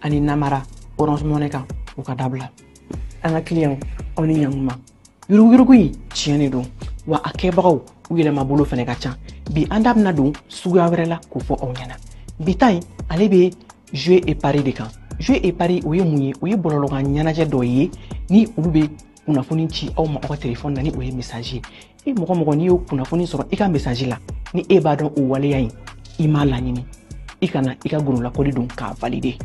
Ani namara Orange Money kan o ka dabila. An ka client aw ni ɲankuma. Yuruguyurugu in tiɲɛ de don wa a kɛbagaw u yɛlɛma bolo fana ka ca. Bi an da bɛna don suguya wɛrɛ la k'o fɔ aw ɲɛna. Bi ta in ale bɛ jouer et pari de kan. Jouer et pari o ye mun ye? O ye bɔlɔlɔkan ɲɛnajɛ dɔ ye ni olu bɛ kunnafoni ci aw ma aw ka telefɔni na ni o ye message ye. E mɔgɔ mɔgɔ n'i y'o kunnafoni sɔrɔ i ka message la ni e b'a dɔn o waleya in i m'a laɲini, i kana i ka gololakɔli don k'a valider.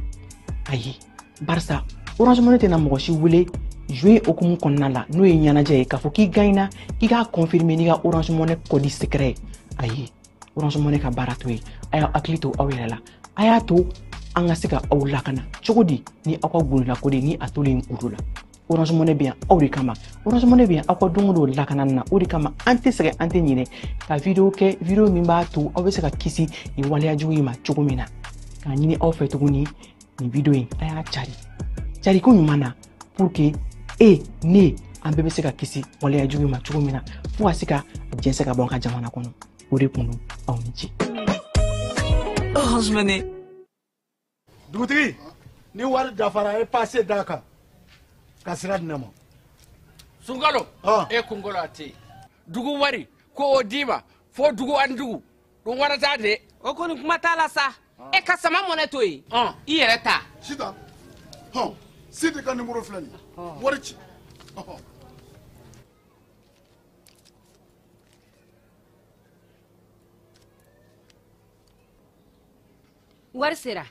Ayi, barisa Orange Money tɛna mɔgɔ si wele jouer hokumu kɔnɔna la n'o ye ɲɛnajɛ ye k'a fɔ k'i gagnera k'i k'a confirmer n'i ka Orange Money code secret ye. Ayi, Orange Money ka baara t'o ye. A y'aw hakili to aw yɛrɛ la, a y'a to an ka se ka aw lakana cogo di ni aw ka gololakɔli ni a tolen kuru la. Orange Money bɛ yan aw de kama. Orange Money bɛ yan aw ka don o don lakana na. O de kama an tɛ sɛgɛn, an tɛ ɲinɛ ka vidéo kɛ, vidéo min b'a to aw bɛ se ka kisi nin waleya jugu in ma cogo min na. K'a ɲini aw fɛ tuguni nin vidéo in a y'a cari cariko ɲuman na pour que e ne an bɛɛ bɛ se ka kisi waleya jugu in ma cogo min na fo ka se ka jɛnsɛn ka bɔ an ka jamana kɔnɔ. O de kun don, aw ni ce. Orange Money. Dugutigi, ni wari dafara e passe d'a kan ka sira di ne ma. Sunkalo, e kunkolo a tɛ yen. Dugu wari ko o d'i ma fo dugu ani dugu dun wara t'a de. O kɔni kuma t'a la sa. E ka sama mɔnɛ to yen. I yɛrɛ ta. Sitan, hɔn, Sidi ka numéro filɛ nin ye. Wari ci. Wari sera.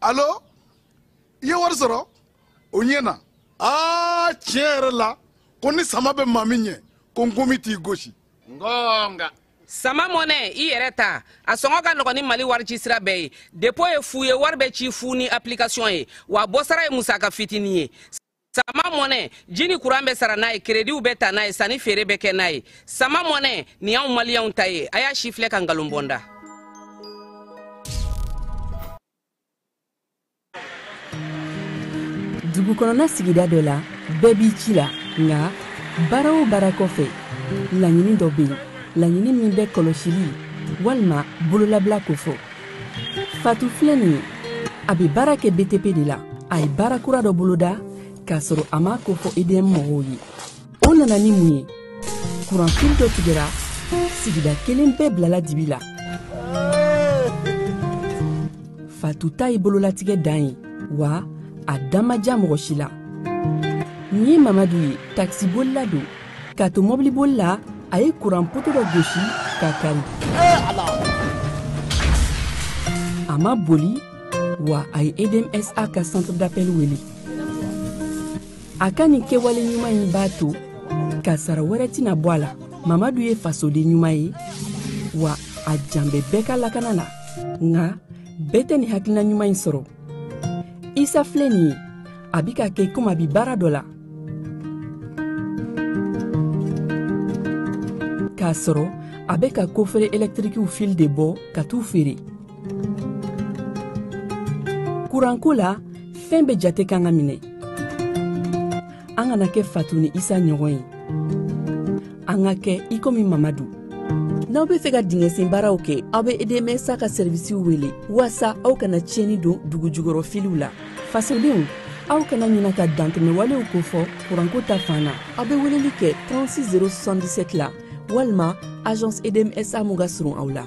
Allo, i ye wari sɔrɔ? O ɲɛna. Aa, tiɲɛ yɛrɛ la, ko ni sama bɛ maa min ɲɛ, ko nkomi t'i gosi. Ngonga. Sama mɔnɛ i yɛrɛ ta. A sɔngɔ ka nɔgɔn ni Mali wari ci sira bɛɛ ye. Dépôt ye fu ye, wari bɛ ci fu ni application ye. Wa bɔsara ye musaka fitinin ye. Sama mɔnɛ, ji ni kuran bɛ sara n'a ye, créditw bɛ ta n'a ye, sanni feere bɛ kɛ n'a ye. Sama mɔnɛ, nin y'anw maliyɛnw ta ye. A y'a si filɛ ka nkalon bɔ n da. Dugu kɔnɔna sigida dɔ la, bɛɛ b'i ci la, nka baara o baara kɔfɛ, laɲini dɔ bɛ yen, laɲini min bɛ kɔlɔsili walima bololabila kofɔ. Fatu filɛ nin ye, a bɛ baara kɛ BTP de la. A ye baara kura dɔ boloda k'a sɔrɔ a m'a kofɔ EDM mɔgɔw ye. O nana ni mun ye? Kuranfili dɔ tigɛra, sigida kelen bɛɛ bilala dibi la. Fatu ta ye bololatigɛ dan ye, wa a da ma diya mɔgɔ si la. Nin ye Mamadu ye, takisibolila don. K'a to mɔbiliboli la, a ye kuran poto dɔ gosi k'a kari. A ma boli, wa a ye EDMSA ka centre d'appel wele. A ka nin kɛwale ɲuman in b'a to kasara wɛrɛ tɛna bɔ a la. Mamadu ye fasoden ɲuman ye, wa a jan bɛ bɛɛ ka lakana la. Nka bɛɛ tɛ nin hakilina ɲuman in sɔrɔ. Isa filɛ nin ye, a bɛ ka kɛ komi a bɛ baara dɔ la. K'a sɔrɔ a bɛ ka kofere ɛlɛtirikiw fil de bɔ ka t'u feere. Kuranko la, fɛn bɛɛ jate kan ka minɛ. An kana kɛ Fatu ni Isa ɲɔgɔn ye. An ka kɛ i komi Mamadu. N'aw bɛ fɛ ka dingɛsen baaraw kɛ, aw bɛ EDMSA ka sɛrivisiw wele waasa aw kana tiɲɛni don dugu jukɔrɔ filiw la. Fasodenw, aw kana ɲina ka dantɛmɛwalew kofɔ kuranko ta fan na. Aw bɛ weleli kɛ 36 077 la walima agence EDMSA mun ka surun aw la.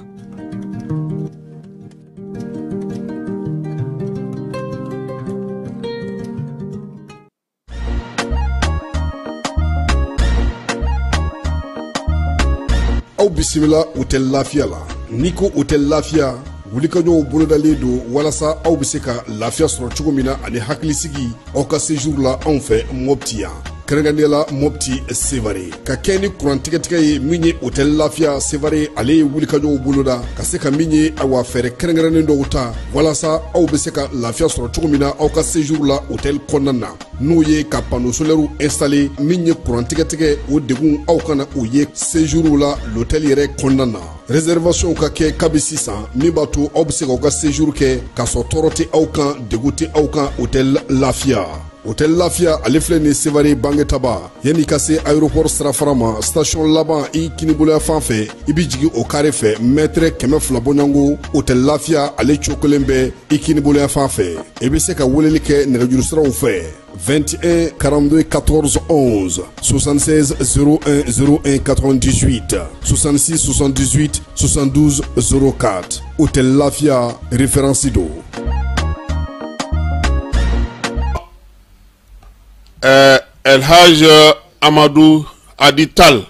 Aw bisimila hôtel Lafiya la. N'i ko hôtel Lafiya, wulikajɔw bolodalen don walasa aw bɛ se ka lafiya sɔrɔ cogo min na ani hakilisigi aw ka séjour la anw fɛ Mopti yan. Kɛrɛnkɛrɛnnenya la Mopti Sevare. Ka kɛ ni kuran tigɛtigɛ ye min ye hôtel Lafiya Sevare, ale ye wulikajɔw boloda ka se ka min ye awa fɛɛrɛ kɛrɛnkɛrɛnnen dɔw ta walasa aw bɛ se ka lafiya sɔrɔ cogo min na aw ka séjour la hôtel kɔnɔna na. N'o ye ka panneau solaire installé min ye kuran tigɛtigɛ o degun aw kana o ye séjour la l'hôtel yɛrɛ kɔnɔna na. Réservation ka kɛ kabi sisan min b'a to aw bɛ se k'aw ka séjour kɛ k'a sɔrɔ tɔɔrɔ tɛ aw kan, degun tɛ aw kan hôtel Lafiya. Hôtel Lafia ale filɛ nin Sevare Bangetaba yanni ka se aéroport sirafara ma station laban i kiniboloya fan fɛ i bɛ jigin o carré fɛ mètre 200 bɔɲɔgɔnko Hôtel Lafia ale cokolen bɛ i kiniboloya fan fɛ i bɛ se ka weleli kɛ nɛgɛjuru siraw fɛ 21 42 14 11 76 01 01 98 66 78 72 04 Hôtel Lafia référence don. El Hadj Amadou Hady Tall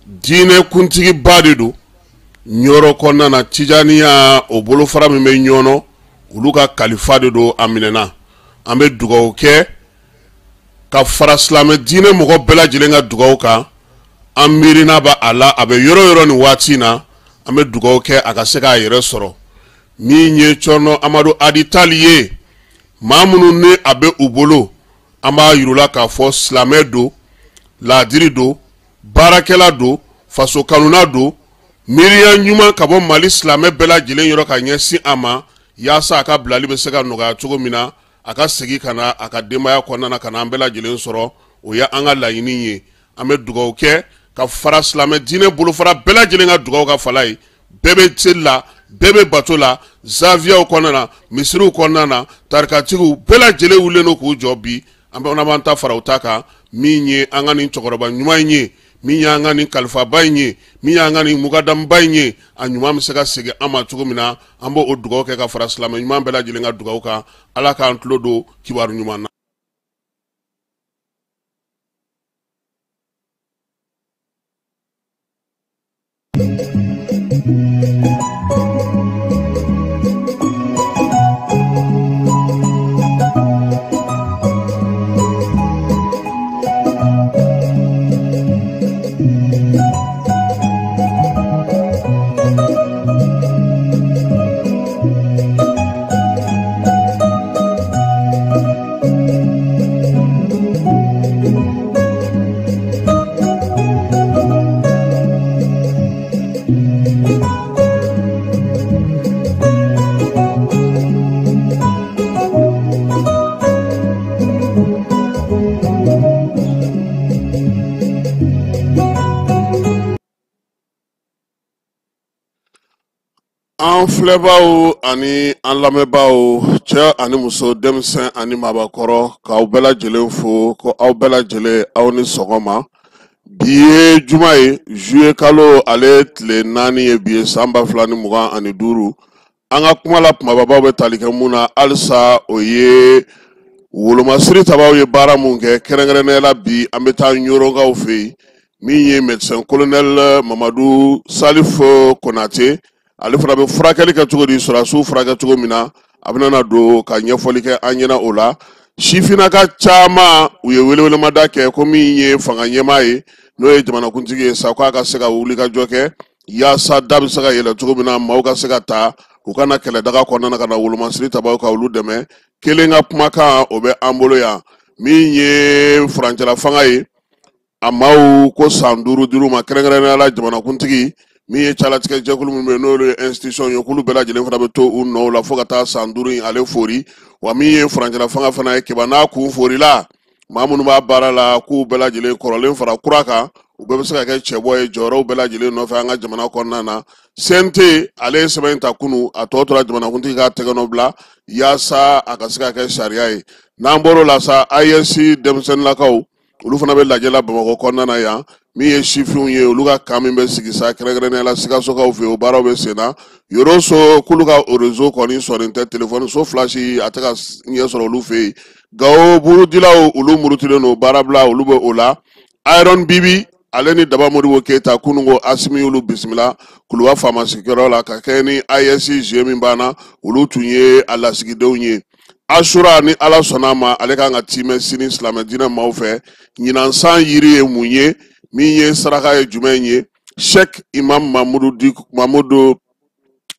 diinɛ kuntigiba de don Ɲɔrɔ kɔnɔna na Tijaniya o bolofara min bɛ Ɲɔnɔ olu ka kalifa de don a minɛna an bɛ dugawu kɛ ka fara silamɛ diinɛ mɔgɔ bɛɛ lajɛlen ka dugawu kan an miirina b'a a la a bɛ yɔrɔ yɔrɔ nin waati in na an bɛ dugawu kɛ a ka se k'a yɛrɛ sɔrɔ min ye Cɔrɔnɔ Amadu Hady Tall ye maa minnu ni a bɛ u bolo an b'a yir'u la k'a fɔ silamɛ don laadiri don baarakɛla don faso kanuna don miiriya ɲuman ka bɔ Mali silamɛ bɛɛ lajɛlen yɔrɔ ka ɲɛsin a ma yaasa a ka bilali bɛ se ka nɔgɔya cogo min na a ka segin ka na a ka denbaya kɔnɔna na ka na an bɛɛ lajɛlen sɔrɔ o ye an ka laɲini ye an bɛ dugawu kɛ ka fara silamɛ diinɛ bolofara bɛɛ lajɛlen ka dugawu ka fala ye bɛɛ bɛ seli la bɛɛ bɛ bato la zaviyaw kɔnɔna na misiriw kɔnɔna na tarikatigiw bɛɛ lajɛlen wulilen don k'u jɔ bi an bɛ b'an ta fara u ta kan min ye an ka nin cɛkɔrɔba ɲuman in ye min y'an ka nin kalifaba in ye min y'an ka nin mukadamuba in ye a ɲuman bɛ se ka segin an ma cogo min na an b'o o dugawu kɛ ka fara silamɛ ɲuman bɛɛ lajɛlen ka dugawu kan Ala k'an tulo don kibaru ɲuman na. An filɛbaaw ani an lamɛnbaaw cɛ ani muso denmisɛn ani maabakɔrɔ k'aw bɛɛ lajɛlen fo ko aw bɛɛ lajɛlen aw ni sɔgɔma bi ye juma ye juillet kalo ale tile 4 ye bi ye san 2025 an ka kuma la kumababaw bɛ tali kɛ mun na halisa o ye wolomasiri tabaw ye baara mun kɛ kɛrɛnkɛrɛnnenya la bi an bɛ taa Ɲɔrɔnkaw fɛ yen min ye médecin colonel Mamadu Salif Konate ale fana bɛ furakɛli kɛ cogo di sɔrɔdasiw furakɛ cogo min na a bɛna na don ka ɲɛfɔli kɛ an ɲɛna o la sifinnaka caman u ye welewelemada kɛ ko min ye fanga ɲɛmaa ye n'o ye jamanakuntigi ye sa k'a ka se ka wulikajɔ kɛ yaasa da bɛ se ka yɛlɛ cogo min na maaw ka se ka ta u ka na kɛlɛdaga kɔnɔna na ka na wolomasiri tabaw ka olu dɛmɛ kelen ka kumakan o bɛ an bolo yan min ye furancɛla fanga ye a maaw ko san 5 dir'u ma kɛrɛnkɛrɛnnenya la jamanakuntigi min ye calatigɛ jɛkulu minnu bɛ yen n'olu ye institution ye k'olu bɛɛ lajɛlen fana bɛ to u nɔw la fo ka taa san 5 in ale fori wa min ye furancɛla fanga fana ye keba n'a kun forila maa minnu b'a baara la k'u bɛɛ lajɛlen kɔrɔlen fara kura kan u bɛɛ bɛ se ka kɛ cɛbɔ ye jɔyɔrɔw bɛɛ lajɛlen nɔfɛ an ka jamana kɔnɔna na CNT ale ye sɛbɛn in ta kunu a tɔ tora jamanakuntigi k'a tɛgɛ nɔ bila yaasa a ka se ka kɛ sariya ye n'an bɔr'o la sa AES denmisɛnninlakaw olu fana bɛ lajɛ la Bamakɔ kɔnɔna na yan min ye sifinw ye olu ka kan min bɛ sigi sa kɛrɛnkɛrɛnnenya la Sikasokaw fɛ yen o baaraw bɛ sen na Yoroso k'olu ka réseau kɔni sɔnnen tɛ telefɔni so flash a tɛ ka ɲɛ sɔrɔ olu fɛ yen Gawo burudilaw olu murutilen don baarabila olu bɛ o la Iron Bibi ale ni Daba Modibo Keyita kununko Asimi y'olu bisimila Kuluba faama sigiyɔrɔ la ka kɛɲɛ ni AES jeu min banna olu tun ye a lasigidenw ye Asura ni Ala sɔnna a ma ale kan ka timɛ sini silamɛ diinɛ maaw fɛ ɲinan san yiri ye mun ye min ye saraka ye jumɛn ye Sheikh Imam Mamudu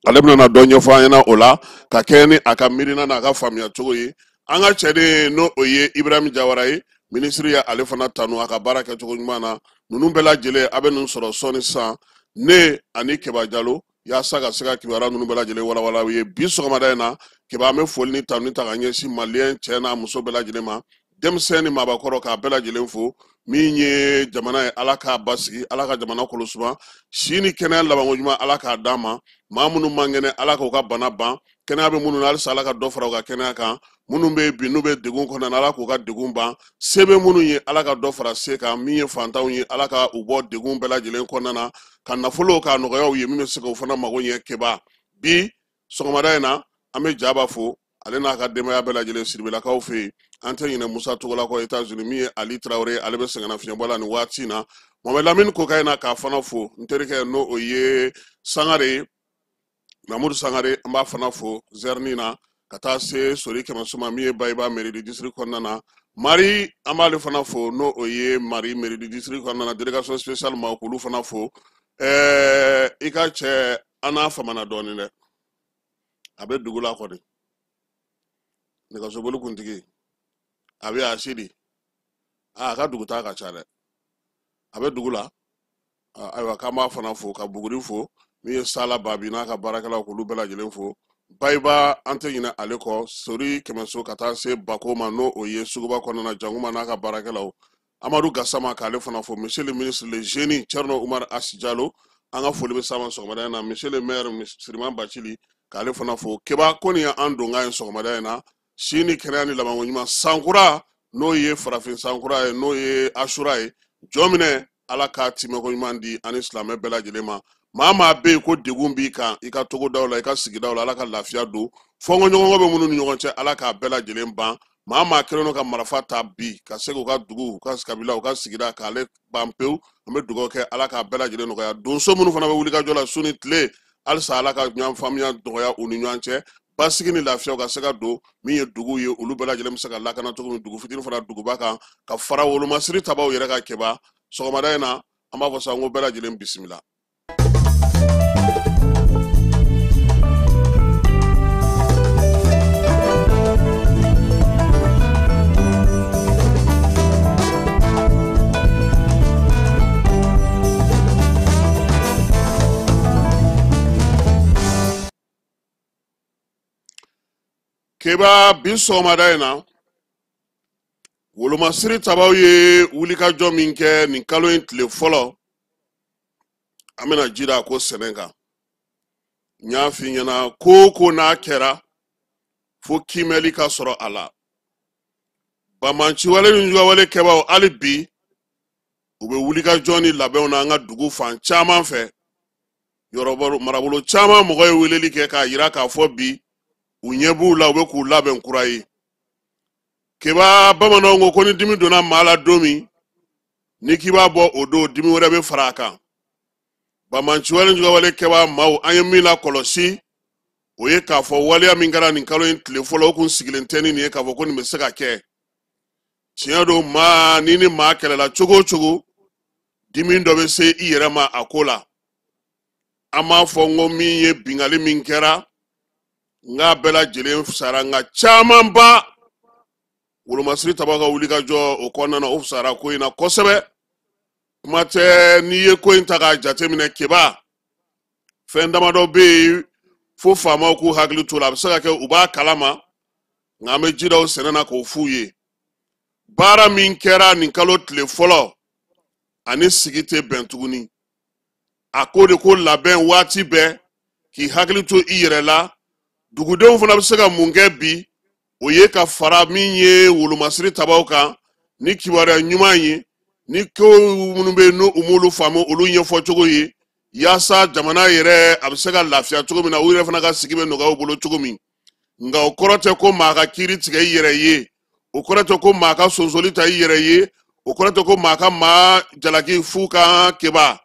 ale bɛna na dɔ ɲɛfɔ an ɲɛna o la ka kɛɲɛ ni a ka miirina n'a ka faamuya cogo ye an ka cɛden n'o o ye Ibrahim Jawara ye minisiri ye ale fana tanu a ka baara kɛcogo ɲuman na ninnu bɛɛ lajɛlen a bɛ ninnu sɔrɔ sɔɔni sisan ne ani Keba Jalo yaasa ka se ka kibaruya ninnu bɛɛ lajɛlen walawala aw ye bi sɔgɔmada in na Keba an bɛ foli ni tanu ta ka ɲɛsin maliyɛn cɛ n'a muso bɛɛ lajɛlen ma, denmisɛn ni maabakɔrɔ, k'a bɛɛ lajɛlen fo. Min ye jamana ye, Ala k'a basigi, Ala ka jamana kolosuma, si ni kɛnɛya labanko ɲuman Ala k'a d'an ma. Maa minnu man kɛnɛ, Ala k'u ka bana ban. Kɛnɛya bɛ minnu na, halisa Ala ka dɔ fara u ka kɛnɛya kan. Minnu bɛ yen bi n'u bɛ degun kɔnɔna na, Ala k'u ka degun ban. Se bɛ minnu ye, Ala ka dɔ fara se kan. Min ye fantanw ye, Ala ka u bɔ degun bɛɛ lajɛlen kɔnɔna na, ka nafolo k'a nɔgɔya u ye min bɛ se k'u fana mago ɲɛ. Keba, bi sɔgɔmada in na, an bɛ Jaba fo, ale n'a ka denbaya bɛɛ lajɛlen Siribelakaw fɛ yen. An tɛ ɲinɛ Musa Togola kɔ États-Unis. Min ye Ali Traoré, ale bɛ sɛgɛnna fiɲɛbɔ la nin waati in na. Mohamed Lamine Kokayi na, k'a fana fo. N terikɛ, n'o o ye Sangare, Mamudu Sangare, an b'a fana fo zɛrini na, ka taa se Sori Kɛmɛsuma, min ye Bayiba mairie district kɔnɔna na. Mari, an b'ale fana fo, n'o o ye Mari mairie district kɔnɔna na, délégation spéciale maaw, k'olu fana fo. I ka cɛ, an n'a famana dɔɔnin dɛ, a bɛ dugu la kɔni. Nɛgɛsoboli kuntigi, a bɛ a si di, a ka dugutaa ka ca dɛ, a bɛ dugu la. Ayiwa, k'an b'a fana fo, ka Buguri fo, min ye Sala Babi n'a ka baarakɛlaw, k'olu bɛɛ lajɛlen fo. Bayiba, an tɛ ɲinɛ ale kɔ. Sori Kɛmɛso, ka taa se Bako ma, n'o o ye suguba kɔnɔna na, Jankuma n'a ka baarakɛlaw. Amadu Gasama, k'ale fana fo. Monsieur le ministre, le génie Thierno Oumar As Diallo, an ka foli bɛ s'a ma sɔgɔmada in na. Monsieur le maire Siriman Bacili, k'ale fana fo. Keba, ko nin ye an donkan ye sɔgɔmada in na. Si ni kɛnɛya ni labanko ɲuman. Sankura, n'o ye farafin sankura ye, n'o ye Asura ye, jɔ minɛ, Ala k'a timɛko ɲuman di ani silamɛ bɛɛ lajɛlen ma. Maa maa bɛ yen ko degun b'i kan i ka togodaw la, i ka sigidaw la, Ala ka lafiya don. Fɔnkɔɲɔgɔnkɔ bɛ minnu ni ɲɔgɔn cɛ, Ala k'a bɛɛ lajɛlen ban. Maa maa kɛlen don ka marifa ta bi ka se k'u ka dugu, u ka kabila, u ka sigida k'ale ban pewu, an bɛ dugawu kɛ, Ala k'a bɛɛ lajɛlen nɔgɔya. Donso minnu fana bɛ wuli ka jɔ la su ni tile, halisa Ala ka ɲɔgɔn faamuya nɔgɔya u ni ɲɔgɔn cɛ, basigi ni lafiyaw ka se ka don. Min ye dugu ye, olu bɛɛ lajɛlen bɛ se ka lakana cogo min, dugu fitinin fara duguba kan, ka fara wolomasiri tabaw yɛrɛ ka. Keba, sɔgɔmada in na, an b'a fɔ sa n ko bɛɛ lajɛlen bisimila. Keba, bi sɔgɔmada in na, wolomasiri tabaw ye wulikajɔ min kɛ nin kalo in tile fɔlɔ, an bɛna ji da a ko sɛnɛ kan. N y'a f'i ɲɛna, ko o ko n'a kɛra, fo kiimɛli ka sɔrɔ a la. Banbanciwale ni jugawale kɛbaaw, hali bi u bɛ wulikajɔ ni labɛnw na an ka dugu fan caman fɛ. Yɔrɔ marabolo caman mɔgɔ ye weleli kɛ k'a yira k'a fɔ bi u ɲɛ b'u la, u bɛ k'u labɛn kura ye. Keba, bamananw ko ko ni dimi donna maa la don min, ni k'i b'a bɔ o don, dimi wɛrɛ bɛ fara a kan. Banbanciwale jugawale kɛbaa maaw, an ye min lakɔlɔsi, o ye k'a fɔ waleya min kɛra nin kalo in tile fɔlɔ, o kun sigilen tɛ ni nin ye k'a fɔ ko nin bɛ se ka kɛ. Tiɲɛ don, maa ni ni maa kɛlɛla cogo o cogo, dimi dɔ bɛ se i yɛrɛ ma a ko la. An b'a fɔ n ko min ye bingali min kɛra, n k'a bɛɛ lajɛlen fisayara, nka camanba wolomasiri tabaw ka wulikajɔ o kɔnɔna na, o fisayara ko in na kosɛbɛ. Kuma tɛ, n'i ye ko in ta k'a jateminɛ, Keba, fɛn damadɔ bɛ yen fo faamaw k'u hakili t'o la. A bɛ se ka kɛ u b'a kalama, nka an bɛ ji da o sɛnɛ na k'o f'u ye. Baara min kɛra nin kalo tile fɔlɔ, ani sigi tɛ bɛn tuguni. A ko de ko labɛn waati bɛɛ, k'i hakili to i yɛrɛ la. Dugudenw fana bɛ se ka mun kɛ bi? O ye ka fara min ye wolomasiri tabaw kan ni kibaruya ɲuman ye, ni ko minnu bɛ yen n'u m'olu faamu, olu ɲɛfɔ cogo ye, yaasa jamana yɛrɛ a bɛ se ka lafiya cogo min na, u yɛrɛ fana ka sigi bɛ nɔgɔya u bolo cogo min. Nka o kɔrɔ tɛ ko maa ka kiiri tigɛ i yɛrɛ ye, o kɔrɔ tɛ ko maa ka sonsoli ta i yɛrɛ ye, o kɔrɔ tɛ ko maa ka maa jalaki fu kan. Keba,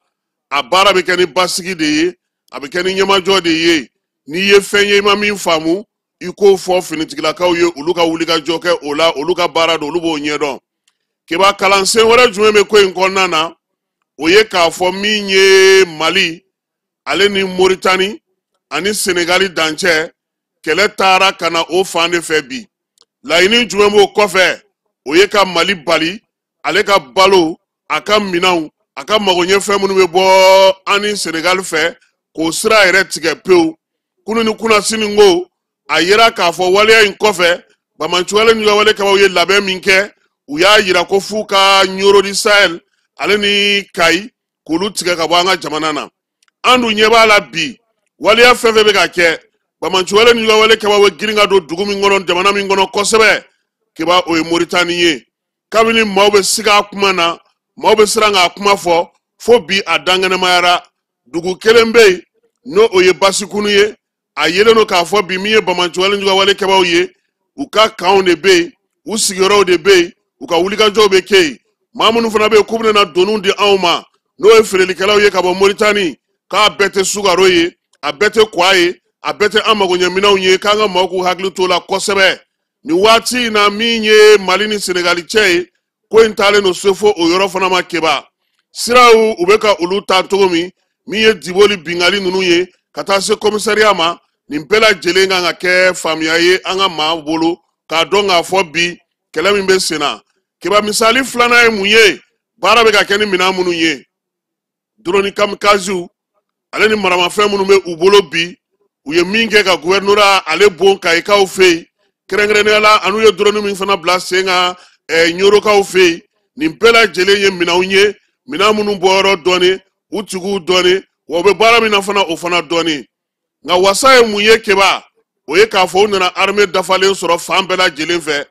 a baara bɛ kɛ ni basigi de ye, a bɛ kɛ ni ɲɛmajɔ de ye. N'i ye fɛn ye i ma min faamu, i k'o fɔ finitigilakaw ye, olu ka wulikajɔ kɛ o la. Olu ka baara don, olu b'o ɲɛdɔn. Keba, kalansen wɛrɛ jumɛn bɛ ko in kɔnɔna na? O ye k'a fɔ min ye Mali ale ni Moritani ani Senegali dancɛ, kɛlɛ taara ka na o fan de fɛ bi. Laɲini jumɛn b'o kɔfɛ? O ye ka Mali bali ale ka balo, a ka minɛnw, a ka magoɲɛfɛn minnu bɛ bɔ an ni Senegali fɛ, k'o sira yɛrɛ tigɛ pewu. Kunu ni kunnasini ko A yera k'a fɔ waleya in kɔfɛ, banbaanciwale ni wale kɛbaaw ye labɛn min kɛ, u y'a yira ko f'u ka Ɲoro du Sahel ale ni Kayi k'olu tigɛ ka bɔ an ka jamana na. An dun ɲɛ b'a la bi, waleya fɛn fɛn bɛ ka kɛ, banbaanciwale ni wale kɛbaaw bɛ girin ka don dugu min kɔnɔ, jamana min kɔnɔ kosɛbɛ, Keba, o ye Moritani ye. Kabini maaw bɛ siga a kuma na, maaw bɛ siran k'a kuma fɔ, fo bi a dankɛnɛmayara. Dugu kelen bɛ yen, n'o o ye Basikunu ye. A yelen don k'a fɔ bi, min ye banbaanciwale ni wale kɛbaaw ye, u ka kanw de bɛ yen, u sigiyɔrɔw de bɛ yen, u ka wulikajɔw bɛ kɛ yen. Maa minnu fana bɛ yen k'u bɛna na doniw di anw ma, n'o ye feerelikɛlaw ye ka bɔ Moritani, k'a bɛɛ tɛ sukaro ye, a bɛɛ tɛ kwa ye, a bɛɛ tɛ an magoɲɛminɛnw ye, k'an ka maaw k'u hakili t'o la kosɛbɛ. Nin waati in na, min ye Mali ni Senegali cɛ ye, ko in taalen don se fo o yɔrɔ fana ma. Keba, siraw u bɛ ka olu ta cogo min, min ye Diboli bingali ninnu ye ka taa se commissariat ma, nin bɛɛ lajɛlen kan ka kɛ faamuya ye an ka maa bolo k'a dɔn k'a fɔ bi kɛlɛ min bɛ sen na. Keba, misali filanan ye mun ye? Baara bɛ ka kɛ ni minɛn minnu ye, drone kamikazew ale ni maramafɛn minnu bɛ u bolo bi, u ye min kɛ ka gouvernorat ale bon Kayikaw fɛ yen kɛrɛnkɛrɛnnenya la, an'u ye drone min fana bila sen kan Ɲorokaw fɛ yen, nin bɛɛ lajɛlen ye minɛnw ye, minɛn minnu bɔyɔrɔ dɔɔni, u tigiw dɔɔni, wa u bɛ baara min na fana, o fana dɔɔni. Nka wasa ye mun ye, Keba? O ye k'a fɔ u nana armée dafalen sɔrɔ fan bɛɛ lajɛlen fɛ.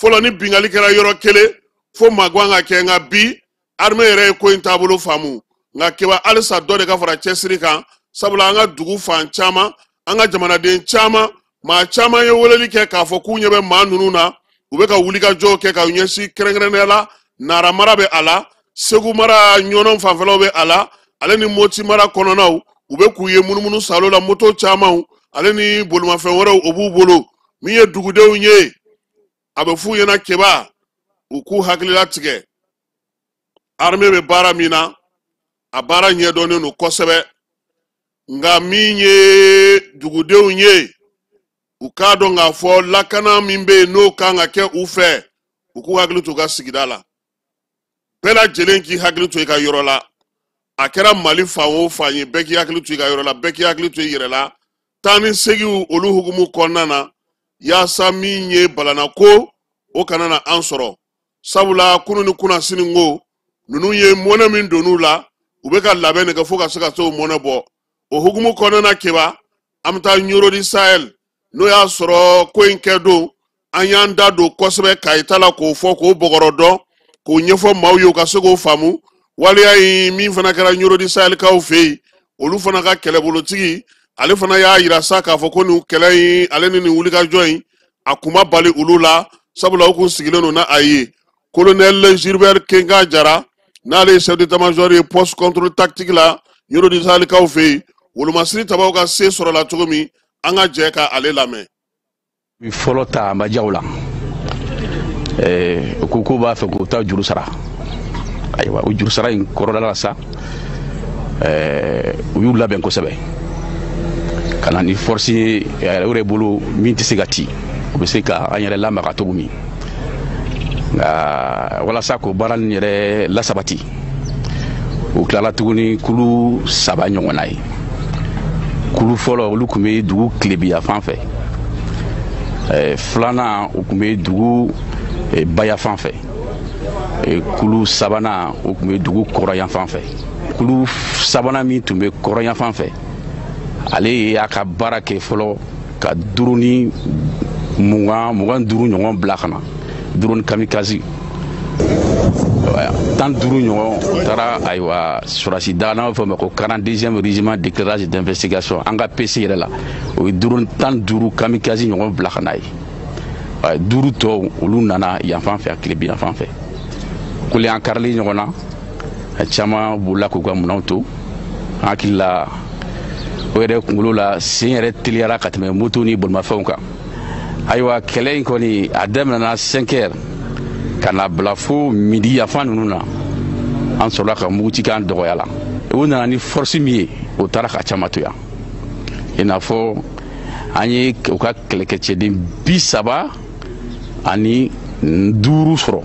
Fɔlɔ, ni bingali kɛra yɔrɔ kelen, fo magan ka kɛ, nka bi armée yɛrɛ ye ko in taabolo faamu. Nka Keba, halisa dɔ de ka fara cɛsiri kan, sabula an ka dugu fan caman, an ka jamanaden caman, maa caman ye weleli kɛ k'a fɔ k'u ɲɛ bɛ maa ninnu na, u bɛ ka wulikajɔw kɛ ka ɲɛsin, kɛrɛnkɛrɛnnenya la Nara mara bɛ a la, Segu mara Ɲɔnɔ fanfɛlaw bɛ a la, ale ni Moti mara kɔnɔnaw. U bɛ k'u ye munumunu salo la, moto camanw ale ni bolimafɛn wɛrɛw, o b'u bolo. Min ye dugudenw ye, a bɛ f'u ɲɛna, Keba, u k'u hakilila tigɛ. Armée bɛ baara min na, a baara ɲɛdɔnnen don kosɛbɛ. Nka min ye dugudenw ye, u k'a dɔn k'a fɔ lakana min bɛ yen, n'o kan ka kɛ u fɛ, u k'u hakili to u ka sigida la. Bɛɛ lajɛlen k'i hakili to i ka yɔrɔ la. A kɛra Mali fan o fan ye, bɛɛ k'i hakili to i ka yɔrɔ la, bɛɛ k'i hakili to i yɛrɛ la. Taa ni seginw olu hukumu kɔnɔna na, yaasa min ye balanako, o kana na an sɔrɔ, sabula kunu ni kunnasini ko ninnu ye mɔnɛ min donn'u la, u bɛ ka labɛn de kɛ fo ka se ka se o mɔnɛ bɔ. O hukumu kɔnɔna na, Keba, an bɛ taa Ɲoro du Sahel, n'o y'a sɔrɔ ko in kɛ don, an y'an da don kosɛbɛ Kayita la k'o fɔ, k'o bɔgɔrɔ dɔn, k'o ɲɛfɔ maaw ye, u ka se k'o faamu. Waleya in min fana kɛra Ɲoro du Sahelkaw fɛ yen, olu fana ka kɛlɛbolotigi, ale fana y'a yira sa k'a fɔ ko nin kɛlɛ in ale ni nin wulikajɔ in, a kun ma bali olu la, sabula u kun sigilen don n'a ye. Colonel Gilbert Kenka Jara, n'ale ye chef d'état-major ye poste contrôle tactique la Ɲoro du Sahelkaw fɛ yen, wolomasiri tabaw ka se sɔrɔla cogo min, an ka jɛ ka ale lamɛn. Fɔlɔ ta, a ma diya u la. U ko k'u b'a fɛ k'u ta juru sara. Ayiwa, o juru sara in kɔrɔla la sa, u y'u labɛn kosɛbɛ ka na ni force ye u yɛrɛ bolo min tɛ se ka ci, u bɛ se ka an yɛrɛ lamaga cogo min. Nka walasa k'o baara nin yɛrɛ lasabati, u tilala tuguni kulu saba ɲɔgɔnna ye. Kulu fɔlɔ, olu tun bɛ dugu tilebiya fan fɛ. Filanan, u tun bɛ dugu baya fan fɛ. Kulu sabanan, o tun bɛ dugu kɔrɔyan fan fɛ. Kulu sabanan min tun bɛ kɔrɔyan fan fɛ, ale y'a ka baara kɛ fɔlɔ ka drone 20, 25 ɲɔgɔn bila ka na, drone kamikaze 15 ɲɔgɔn taara. Ayiwa, sɔrɔdasi da n'a bɛ fɔ o ma ko 42e régiment d'éclairage d'investigation, an ka PC yɛrɛ la, o ye drone 15 kamikaze ɲɔgɔn bila ka na ye. Duuru tɔw, olu nana yan fan fɛ, a tilebin yan fan fɛ. Koli an karili ɲɔgɔn na, caman bolila k'u ka minɛnw to. An hakili la, o yɛrɛ kunkolo la, sen yɛrɛ teliyara ka tɛmɛ moto ni bolimafɛnw kan. Ayiwa, kɛlɛ in kɔni, a daminɛna 5 heures ka na bila fo midi yanfan ninnu na. An sɔrɔla ka mugucikan dɔgɔya la. U nana ni force min ye, o taara ka caman to yan. I n'a fɔ an ye u ka kɛlɛkɛcɛden 35 sɔrɔ,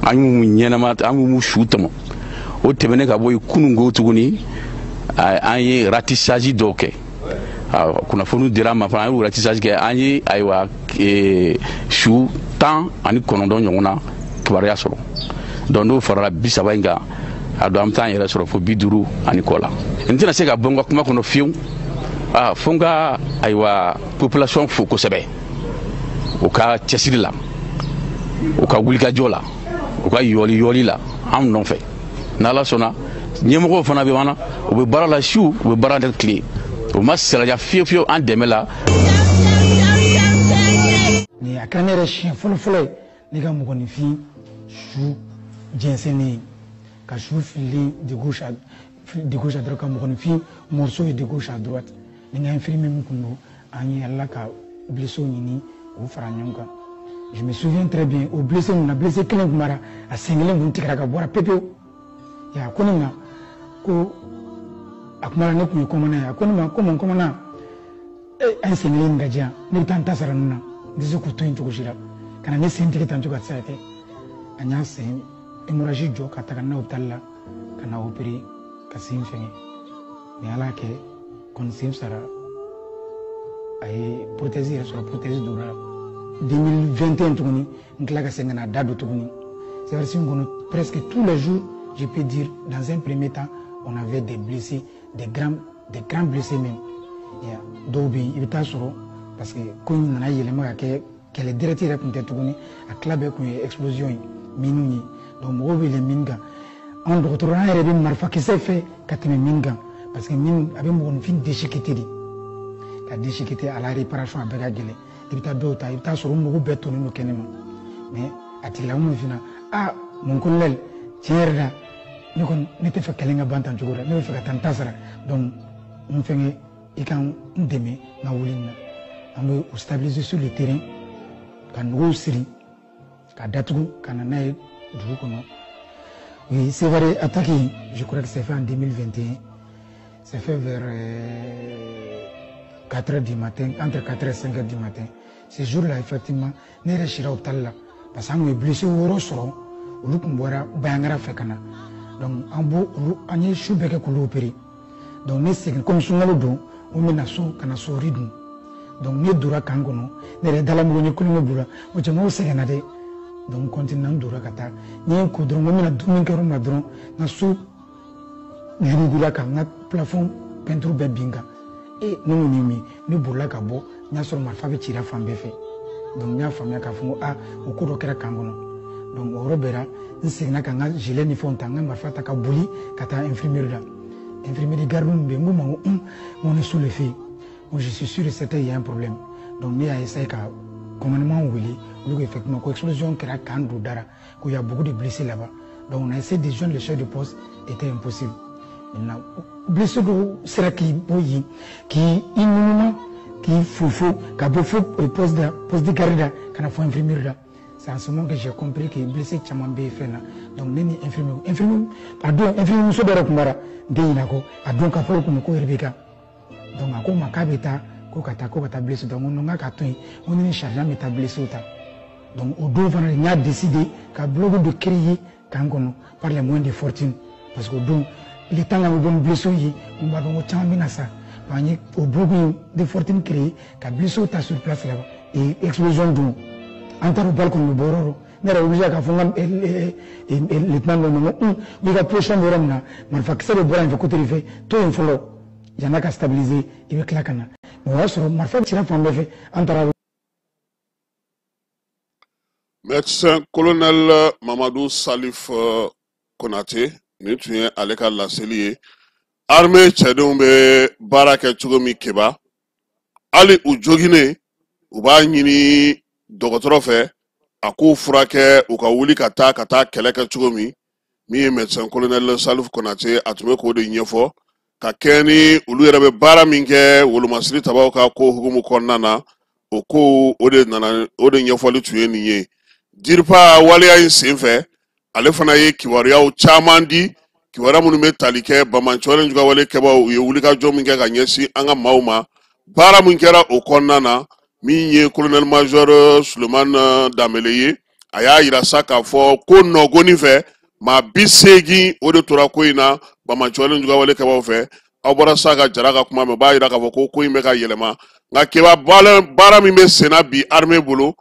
an y'u ɲɛnama, an y'u su tɔmɔ. O tɛmɛnen ka bɔ yen, kununko tuguni, an ye ratissage dɔw kɛ. Kunnafoniw dira an ma fana, an ye ratissage kɛ, an ye ayiwa su 19 ɲɔgɔn na kibaruya sɔrɔ. Donc n'o farala 30 in kan, a don an bɛ taa an yɛrɛ sɔrɔ fo 50 ani kɔ la. N tɛna se ka bɔ n ka kuma kɔnɔ fiyewu, fo n ka ayiwa population fo kosɛbɛ, u ka cɛsiri la, u ka wulikajɔ la, u ka yɔli yɔli la an nɔfɛ. N'Ala sɔnna, ɲɛmɔgɔw fana bɛ na, u bɛ baara la su, u bɛ baara la tile, u ma salaya fiyewu fiyewu an dɛmɛ la. Nin a kɛra ne yɛrɛ siɲɛ fɔlɔ-fɔlɔ ye ne ka mɔgɔninfin su jɛnsɛnnen ye, ka su fililen de gauche à de gauche à droite, ka mɔgɔninfin morceau ye de gauche à droite. Ni n ka infirmier min kun don, an ye ala ka blessé ɲini k'u fara ɲɔgɔn kan. Je me souviens très bien, o blessé mun na, blessé kelen kun b'ara, a sen kelen kun tigɛra ka bɔra pepewu. Ya ko ne ma ko a kumana, ne kun ye commandant ye, a ko ne ma ko mon commandant, an sen kelen ka diyan, ne bɛ taa n ta sara ninnu na, n tɛ se k'u to yen cogo si la, ka na ne sen tigɛ tan cogo a tɛ se ka kɛ. An y'a sen hémorragie jɔ ka taga n'a hôpital la ka na opérer ka sen fɛngɛ. Ni Ala kɛ kɔni sen sara, a ye prothèse yɛrɛ sɔrɔ, prothèse donna 2021 tuguni, n tila ka segin ka na da don tuguni. C'est vrai, kɔnɔ presque tous les jours, je peux dire, dans un premier temps, on avait des blessés, des grands blessés même. Dɔw bɛ yen, i bɛ taa sɔrɔ parce que ko in nana yɛlɛma ka kɛ kɛlɛ direct yɛrɛ tun tɛ tuguni, a tila bɛɛ kun ye explosion ye, mine ye. Donc mɔgɔw bɛ yɛlɛn mine kan, anw dɔgɔtɔrɔ an yɛrɛ bɛ marifakisɛ fɛ ka tɛmɛ mine kan, parce que mine a bɛ mɔgɔninfin déchiqueter de, ka déchiqueter à la réparation a bɛɛ ka gɛlɛn. I bɛ taa dɔw ta, i bɛ taa sɔrɔ u mago bɛɛ tonnen don kɛnɛ ma, mais a tigilamɔgɔ fana, ah mon colonel, tiɲɛ yɛrɛ la ne kɔni ne tɛ fɛ kɛlɛ ka ban tan cogo la, ne bɛ fɛ ka taa n ta sara, donc n fɛngɛ i ka n dɛmɛ n ka wuli nin na. An bɛ u stabiliser sur le terrain, ka nɔgɔw siri ka datugu ka na n'a ye dugu kɔnɔ. Oui, c'est vrai, attaque, je crois que c'est fait en 2021. C'est fait vers 4 heures du matin, entre 4 et 5 heures du matin. Ce jour-là, effectivement, ne yɛrɛ sira hôpital la parce que an kun ye blessé 6 sɔrɔ, olu kun bɔra Bayangara fɛ ka na. Donc an b'o olu, an ye su bɛɛ kɛ k'olu opérer. Donc ne segin comme sunkalo don, n bɛna so ka na sori dun. Donc ne donna camp kɔnɔ, ne yɛrɛ dalamugu ni kulonkɛ b'u la, o cɛ sɛgɛnna dɛ. Donc continue, n donna ka taa, n ye n ko dɔrɔn, n ko n bɛna dumuni kɛ yɔrɔ min na dɔrɔn, n ka so yurugula ka n ka plafond peinture bɛɛ bin kan. E ne ko nin min, ne bolila ka bɔ, n y'a sɔrɔ marifa bɛ cira fan bɛɛ fɛ. Donc n y'a faamuya k'a fɔ ko aa o ko dɔ kɛra camp kɔnɔ. Donc o yɔrɔ bɛɛ la, n seginna ka n ka gilet ni fɛnw ta, n ka marifa ta, ka boli ka taa infirmerie la. Infirmerie garde min bɛ yen, n ko ma ko un, on est sous le feu, moi je suis sûr et certain il y a un problème. Donc ne y'a essayé ka commandement wele, olu ko effectivement ko explosion kɛra camp don dara, ko y a beaucoup de blessés là-bas. Donc on a essayé de joindre le chef de poste, était impossible. Maintenant blessé dɔw sera k'i bɔ yen, k'i ŋunuma, k'i fofo ka bɔ fo poste de garde la ka na fɔ infirmerie la. C'est en ce moment que j'ai compris que blessé caman bɛ fɛn na. Donc ne ni infirmier a don, infirmier muso dɔ yɛrɛ kun b'a la, n tɛ ɲinɛ a kɔ, a don ka fɔ kun ko yɛrɛ bɛ kan. Donc a ko n ma k'a bɛ taa ko ka taa blessé ta, n ko non, n k'a ka to yen, n ko ne ni sergent bɛ taa blessé ta. Donc o don fana n y'a décidé ka bloc dɔ créer camp kɔnɔ par les moyens de fortune, parce que o don le temps ka bɛ bɔ ni blessé ye, n b'a dɔn ko caman bɛna sa. Donc an ye o bloc de fortune créer ka blessé ta sur place là-bas. Et explosion don, an taara o balle kɔnɔ, bɔ yɔrɔ ne yɛrɛ obligé k'a fɔ n ka lieutenant dɔ ma, n ko un, i ka position bɛ yɔrɔ min na, marifakisɛ bɛ bɔra yen fɛ côté de fɛ, to yen fɔlɔ yan'a ka stabiliser, i bɛ tila ka na. Mais o y'a sɔrɔ marifa cira fan bɛɛ fɛ, an taara. Médecin colonel Mamadou Salif Konate, nin tun ye ale ka laseli ye. Armée cɛdenw bɛ baara kɛ cogo min keba, hali u joginen, u b'a ɲini dɔgɔtɔrɔ fɛ a k'u furakɛ, u ka wuli ka taa kɛlɛ kɛ cogo min. Min ye médecin colonel Salif Konate, a tun bɛ k'o de ɲɛfɔ ka kɛɲɛ ni olu yɛrɛ bɛ baara min kɛ wolomasiri tabaw ka ko hukumu kɔnɔna na. O ko o de nana, o de ɲɛfɔli tun ye nin ye. Diripa waleya in sen fɛ, ale fana ye kibaruyaw caman di, kibaruya minnu bɛ tali kɛ bamancɔlen jugawale kɛbaw, u ye wulikajɔ min kɛ ka ɲɛsin an ka maaw ma, baara min kɛra o kɔnɔna na. Min ye colonel major Suleiman Danbele ye, a y'a yira sa k'a fɔ ko nɔgɔni fɛ, maa 80 o de tora ko in na bamancɔlen jugawale kɛbaw fɛ. Aw bɔra sa ka Jara ka kuma mɛn, o b'a yira k'a fɔ ko ko in bɛ ka yɛlɛma. Nka Keba, baara min bɛ senna bi armée bolo,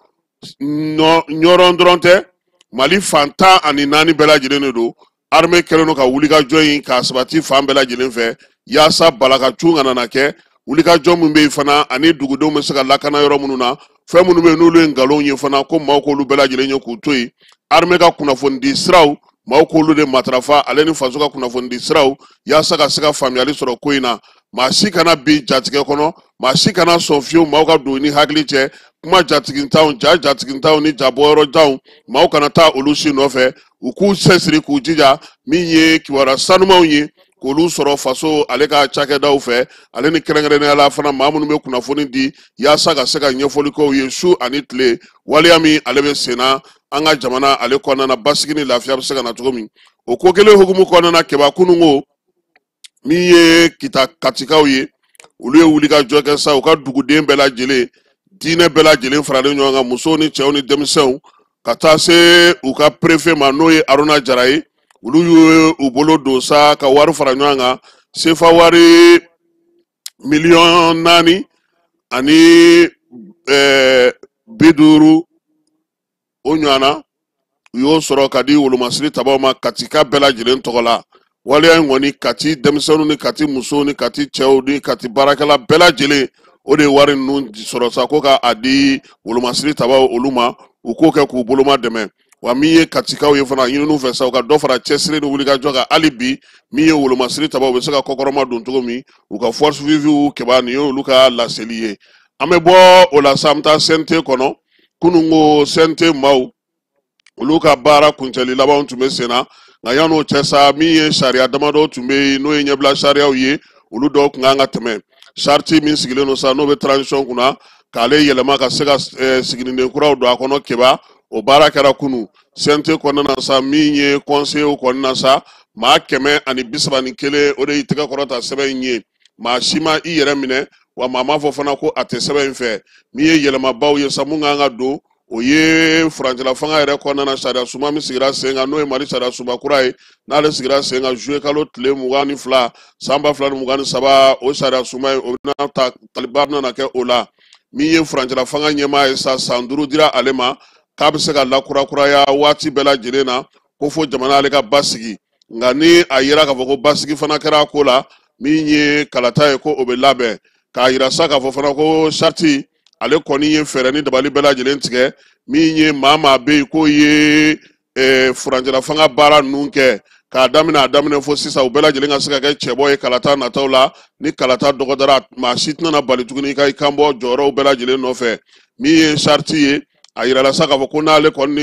Ɲɔrɔn dɔrɔn tɛ, Mali fan 14 bɛɛ lajɛlen de don. Armée kɛlen don ka wulikajɔ in k'a sabati fan bɛɛ lajɛlen fɛ, yaasa balakacun kana na kɛ. Wulikajɔ min bɛ yen fana, ani dugudenw bɛ se ka lakana yɔrɔ minnu na, fɛn minnu bɛ yen n'olu ye nkalonw ye fana, ko maaw k'olu bɛɛ lajɛlen ye k'u to yen. Armée ka kunnafonidi siraw, maaw k'olu de matarafa, ale ni faso ka kunnafonidi siraw, yaasa ka se ka faamuyali sɔrɔ ko in na. Maa si kana bin jatigɛ kɔnɔ, maa si kana sɔn fiyewu maaw ka don ni hakili cɛ kuma jatigintanw, ja jatigintanw ni jabɔyɔrɔjanw, maaw kana taa olu si nɔfɛ. U k'u cɛsiri k'u jija, min ye kibaruya sanumanw ye, k'olu sɔrɔ faso ale ka cakɛdaw fɛ, ale ni kɛrɛnkɛrɛnnenya la fana maa minnu bɛ kunnafoni di, yaasa ka se ka ɲɛfɔli k'u ye su ani tile, waleya min ale bɛ senna an ka jamana ale kɔnɔna na, basigi ni lafiya bɛ se ka na cogo min. O ko kelen hukumu kɔnɔna na, Keba, kununko min ye Kita Katikaw ye, olu ye wulikajɔ kɛ sa. U ka duguden bɛɛ lajɛlen, diinɛ bɛɛ lajɛlen faralen ɲɔgɔn kan, musow ni cɛw ni denmisɛnw, ka taa se u ka préfet ma, n'o ye Aruna Jara ye. Olu ye u bolo don sa ka wari fara ɲɔgɔn kan, sefa wari 4 050 000 o ɲɔgɔnna, u y'o sɔrɔ ka di wolomasiri tabaw ma Katika bɛɛ lajɛlen tɔgɔ la. Waleya in kɔni, Kati denmisɛnninw ni Kati musow ni Kati cɛw ni Kati baarakɛla bɛɛ lajɛlen, o de ye wari ninnu sɔrɔ sa ko ka a di wolomasiri tabaw olu ma, u k'o kɛ k'u boloma dɛmɛ. Wa min ye Katikaw ye fana, ɲininiw fɛ sa, u ka dɔ fara cɛsiri ni wulikajɔ kan hali bi, min ye wolomasiri tabaw bɛ se ka kɔkɔrɔma don cogo min u ka force vive. Keba, nin ye olu ka laseli ye. An bɛ bɔ o la sa, an bɛ taa CNT kɔnɔ. Kunun ko CNT maaw, olu ka baara kuncɛli labanw tun bɛ sen na. Nka yan'o cɛ sa, min ye sariya damadɔ tun bɛ yen, n'o ye ɲɛbila sariyaw ye, olu dɔw tun kan ka tɛmɛ. Charte min sigilen don sa, n'o bɛ transition kunna, k'ale yɛlɛma ka se ka siginiden kuraw don a kɔnɔ, Keba, o baara kɛra kunu CNT kɔnɔna na sa. Min ye conseil kɔnɔna na sa, maa 131, o de y'i tɛgɛ kɔrɔta sɛbɛn in ye. Maa si ma i yɛrɛ minɛ, wa maa m'a fɔ fana ko a tɛ sɛbɛn in fɛ. Min ye yɛlɛmabaw ye sa, mun kan ka don, o ye furancɛla fanga yɛrɛ kɔnɔna na, sariya sunba min sigira sen kan, n'o ye Mali sariya sunba kura ye, n'ale sigira sen kan juillet kalo tile 22 san 2023, o sariya sunba in, o bɛna ta, taliba bɛna kɛ o la. Min ye furancɛla fanga ɲɛmaa ye sa, san 5 dira ale ma, k'a bɛ se ka lakurakuraya waati bɛɛ lajɛlen na, ko fo jamana ale ka basigi. Nka ni a yira k'a fɔ ko basigi fana kɛra a ko la, min ye kalata ye, ko o bɛ labɛn. K'a yira sa k'a fɔ fana ko charte ale kɔni ye fɛɛrɛ ni dabali bɛɛ lajɛlen tigɛ, min ye maa maa bɛ yen k'o ye furancɛla fanga baara ninnu kɛ k'a daminɛ a daminɛ fo sisan, u bɛɛ lajɛlen ka se ka kɛ cɛbɔ ye kalata nataw la. Ni kalata dɔgɔdara, maa si tɛna na bali tuguni ka i kan bɔ jɔyɔrɔw bɛɛ lajɛlen nɔfɛ. Min ye charte ye, a yirala sa k'a fɔ ko n'ale kɔni ni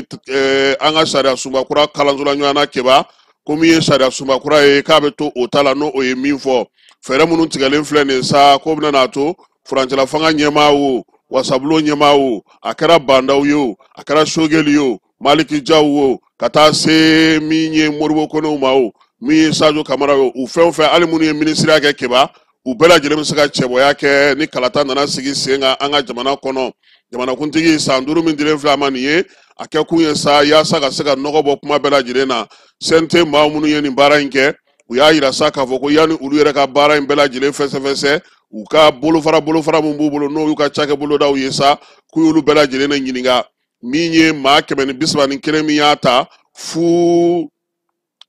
an ka sariya sunba kura kalansola ɲɔgɔn na, Keba, ko min ye sariya sunba kura ye, k'a bɛ to o ta la. N'o o ye min fɔ, fɛɛrɛ minnu tigɛlen filɛ nin ye sa, k'o bɛna n'a to furancɛla fanga ɲɛmaa o, wasabulon ɲɛmaa o, a kɛra Bandaw ye o, a kɛra Sogɛli ye o, Maliki Jaw o, ka taa se min ye Moribo Konew ma o, min ye Sajo Kamara ye o, u fɛn o fɛn, hali minnu ye minisiriya kɛ, Keba, u bɛɛ lajɛlen bɛ se ka cɛbɔya kɛ ni kalata nana sigi sen kan an ka jamana kɔnɔ. Jamanakuntigi san 5 min dilen filɛ a ma nin ye, a kɛ kun ye sa yaasa ka se ka nɔgɔ bɔ kuma bɛɛ lajɛlen na. CNT maa minnu ye nin baara in kɛ, u y'a yira sa k'a fɔ ko yanni olu yɛrɛ ka baara in bɛɛ lajɛlen fɛsɛfɛsɛ, u ka bolofara min b'u bolo, n'o y'u ka cakɛ bolodaw ye sa, k'u y'olu bɛɛ lajɛlen de ɲininka. Min ye maa 131 min y'a ta fu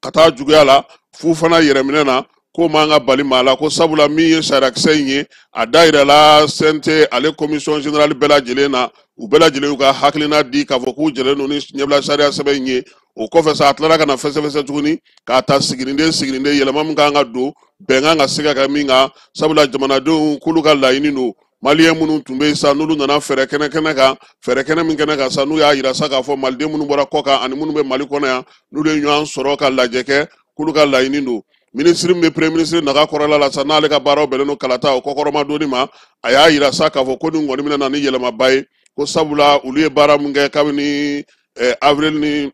ka taa juguya la, fu fana yɛrɛminɛ na, k'o man ka bali maa la, ko sabula min ye sariyakisɛ in ye, a da yirala CNT ale commission générale bɛɛ lajɛlen na. U bɛɛ lajɛlen y'u ka hakilina di k'a fɔ k'u jɛlen don ni ɲɛbila sariya sɛbɛn in ye. O kɔfɛ sa, a tilara ka na fɛsɛfɛsɛ tuguni k'a ta siginiden siginiden, yɛlɛma min kan ka don, bɛnkan ka se ka kɛ min kan, sabula jamanadenw k'olu ka laɲini don. Maliyɛn minnu tun bɛ yen sa, n'olu nana fɛɛrɛ kɛnɛ kɛnɛ kan, fɛɛrɛ kɛnɛ min kɛnɛ kan sa, n'u y'a yira sa k'a fɔ maliden minnu bɔra kɔ kan ani minnu bɛ Mali kɔnɔ yan, n'olu ye ɲɔgɔn sɔrɔ ka lajɛ kɛ, k'olu ka laɲini don. Minisiri min bɛ premier ministre naga kɔrɔla la sa, n'ale ka baaraw bɛnnen don kalata o kɔkɔrɔma donni ma, a y'a yira sa k'a fɔ ko nin kɔni bɛna na ni yɛlɛmaba ye, ko sabula olu ye baara min kɛ kabini avril ni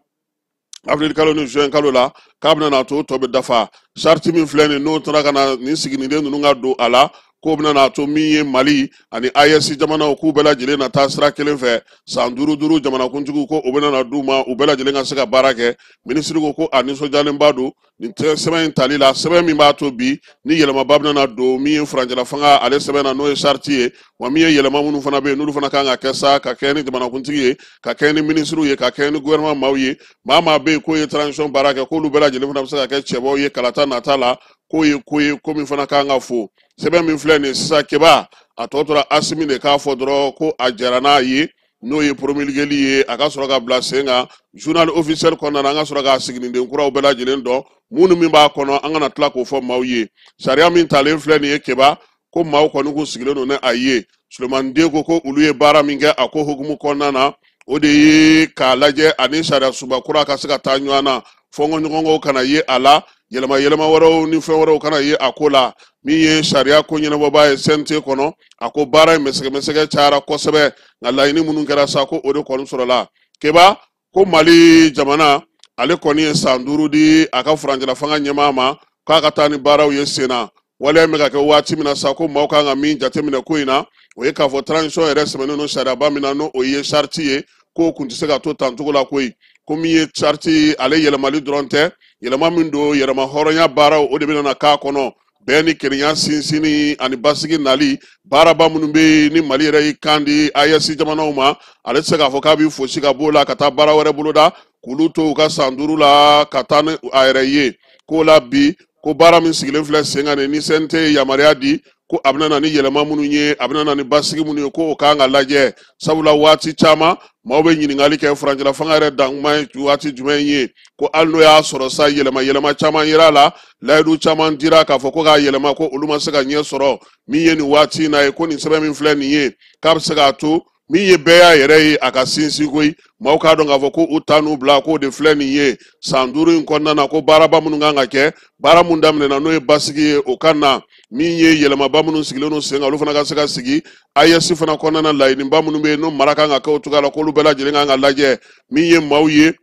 avril kalo ni juin kalo la, k'a bɛna n'a to tɔ bɛ dafa. Charte min filɛ nin, n'o taara ka na nin siginiden ninnu ka don a la, K'o bɛna n'a to min ye Mali ani AES jamanaw k'u bɛɛ lajɛlen na taa sira kelen fɛ san duuru duuru jamanakuntigiw ko o bɛna na d'u ma u bɛɛ lajɛlen ka se ka baara kɛ. Minisiri ko ko a nisɔndiyalenba don nin sɛbɛn in tali la, sɛbɛn min b'a to bi ni yɛlɛmaba bɛna na don min ye furancɛla fanga ale sɛbɛn na n'o ye sariti ye, wa min ye yɛlɛma minnu fana bɛ yen n'olu fana kan ka kɛ sa ka kɛ ni jamanakuntigi ye, ka kɛ ni minisiriw ye, ka kɛ ni gouvernement maaw ye. Maa maa bɛ yen k'o ye transition baara kɛ k'olu bɛɛ lajɛlen fana bɛ se ka kɛ cɛbaw ye kalata nata la, k'o ye ko ye ko min fana kan ka fo. Sɛbɛn min filɛ nin ye sisan Keba, a tɔ tora Asimi de k'a fɔ dɔrɔn ko a jɛra n'a ye, n'o ye promulgueli ye, a ka sɔrɔ ka bila sen kan journal officiel kɔnɔna na, an ka sɔrɔ k'a siginiden kuraw bɛɛ lajɛlen dɔn minnu min b'a kɔnɔ, an kana tila k'o fɔ maaw ye. Sariya min talen filɛ nin ye Keba, ko maaw kɔni kun sigilen don ni a ye. Sulemani Den ko ko olu ye baara min kɛ a ko hukumu kɔnɔna na, o de ye k'a lajɛ ani sariya suba kura ka se ka taa ɲɔgɔn na, fɔnkɔɲɔgɔnkɔw kana ye a la, yɛlɛma yɛlɛma wɛrɛw ni fɛn wɛrɛw kana ye a ko la. Min ye sariya ko ɲɛnabɔbaa ye CNT kɔnɔ, a ko baara in mɛsɛgɛmɛsɛgɛ cayara kosɛbɛ, nka laɲini minnu kɛra sa ko o de kɔni sɔrɔla. Keba ko Mali jamana ale kɔni ye san 5 di a ka furancɛla fanga ɲɛmaa ma k'a ka taa ni baaraw ye sen na. Waleya bɛ ka kɛ waati min na sa ko maaw kan ka min jateminɛ ko in na, o ye k'a fɔ transition yɛrɛ sɛmɛnen don sariyaba min na n'o ye sariti ye, k'o kun tɛ se ka to tan cogo la koyi. Ko min ye sariti ale yɛlɛmali dɔrɔn tɛ, yɛlɛma min don yɛlɛma hɔrɔnya baaraw o de bɛna na k'a kɔnɔ, bɛn ni kelenya sinsinni ani basigi nali baaraba minnu bɛ yen ni Mali yɛrɛ y'i kan di AES jamanaw ma, ale tɛ se k'a fɔ k'a b'i fosi ka b'o la ka taa baara wɛrɛ boloda k'olu to u ka san 5 la ka taa ni a yɛrɛ ye. K'o la bi ko baara min sigilen filɛ sen kan ni CNT ye yamaruya di ko a bɛna na ni yɛlɛma minnu ye, a bɛna na ni basigi minnu ye, ko o kan ka lajɛ. Sabula waati caman maaw bɛ ɲininkali kɛ furancɛla fanga yɛrɛ dankuma ye waati jumɛn ye, ko hali n'o y'a sɔrɔ sa yɛlɛma yɛlɛma caman yera a la, layidu caman dira k'a fɔ ko k'a yɛlɛma ko olu ma se ka ɲɛ sɔrɔ. Min ye nin waati in na ye, ko nin sɛbɛn min filɛ nin ye k'a bɛ se k'a to min ye bɛɛ y'a yɛrɛ ye a ka sinsin koyi, maaw k'a dɔn k'a fɔ ko u ta n'u bila k'o de filɛ nin ye san 5 in kɔnɔna na, ko baaraba minnu kan ka kɛ, baara mun daminɛna n'o ye basigi ye o ka na, min ye yɛlɛmaba minnu sigilen don sen kan olu fana ka se ka sigi. AES fana kɔnɔna na laɲiniba minnu bɛ yen n'o mara kan ka kɛ o cogoya la k'olu bɛɛ lajɛlen kan ka lajɛ. Min ye maaw ye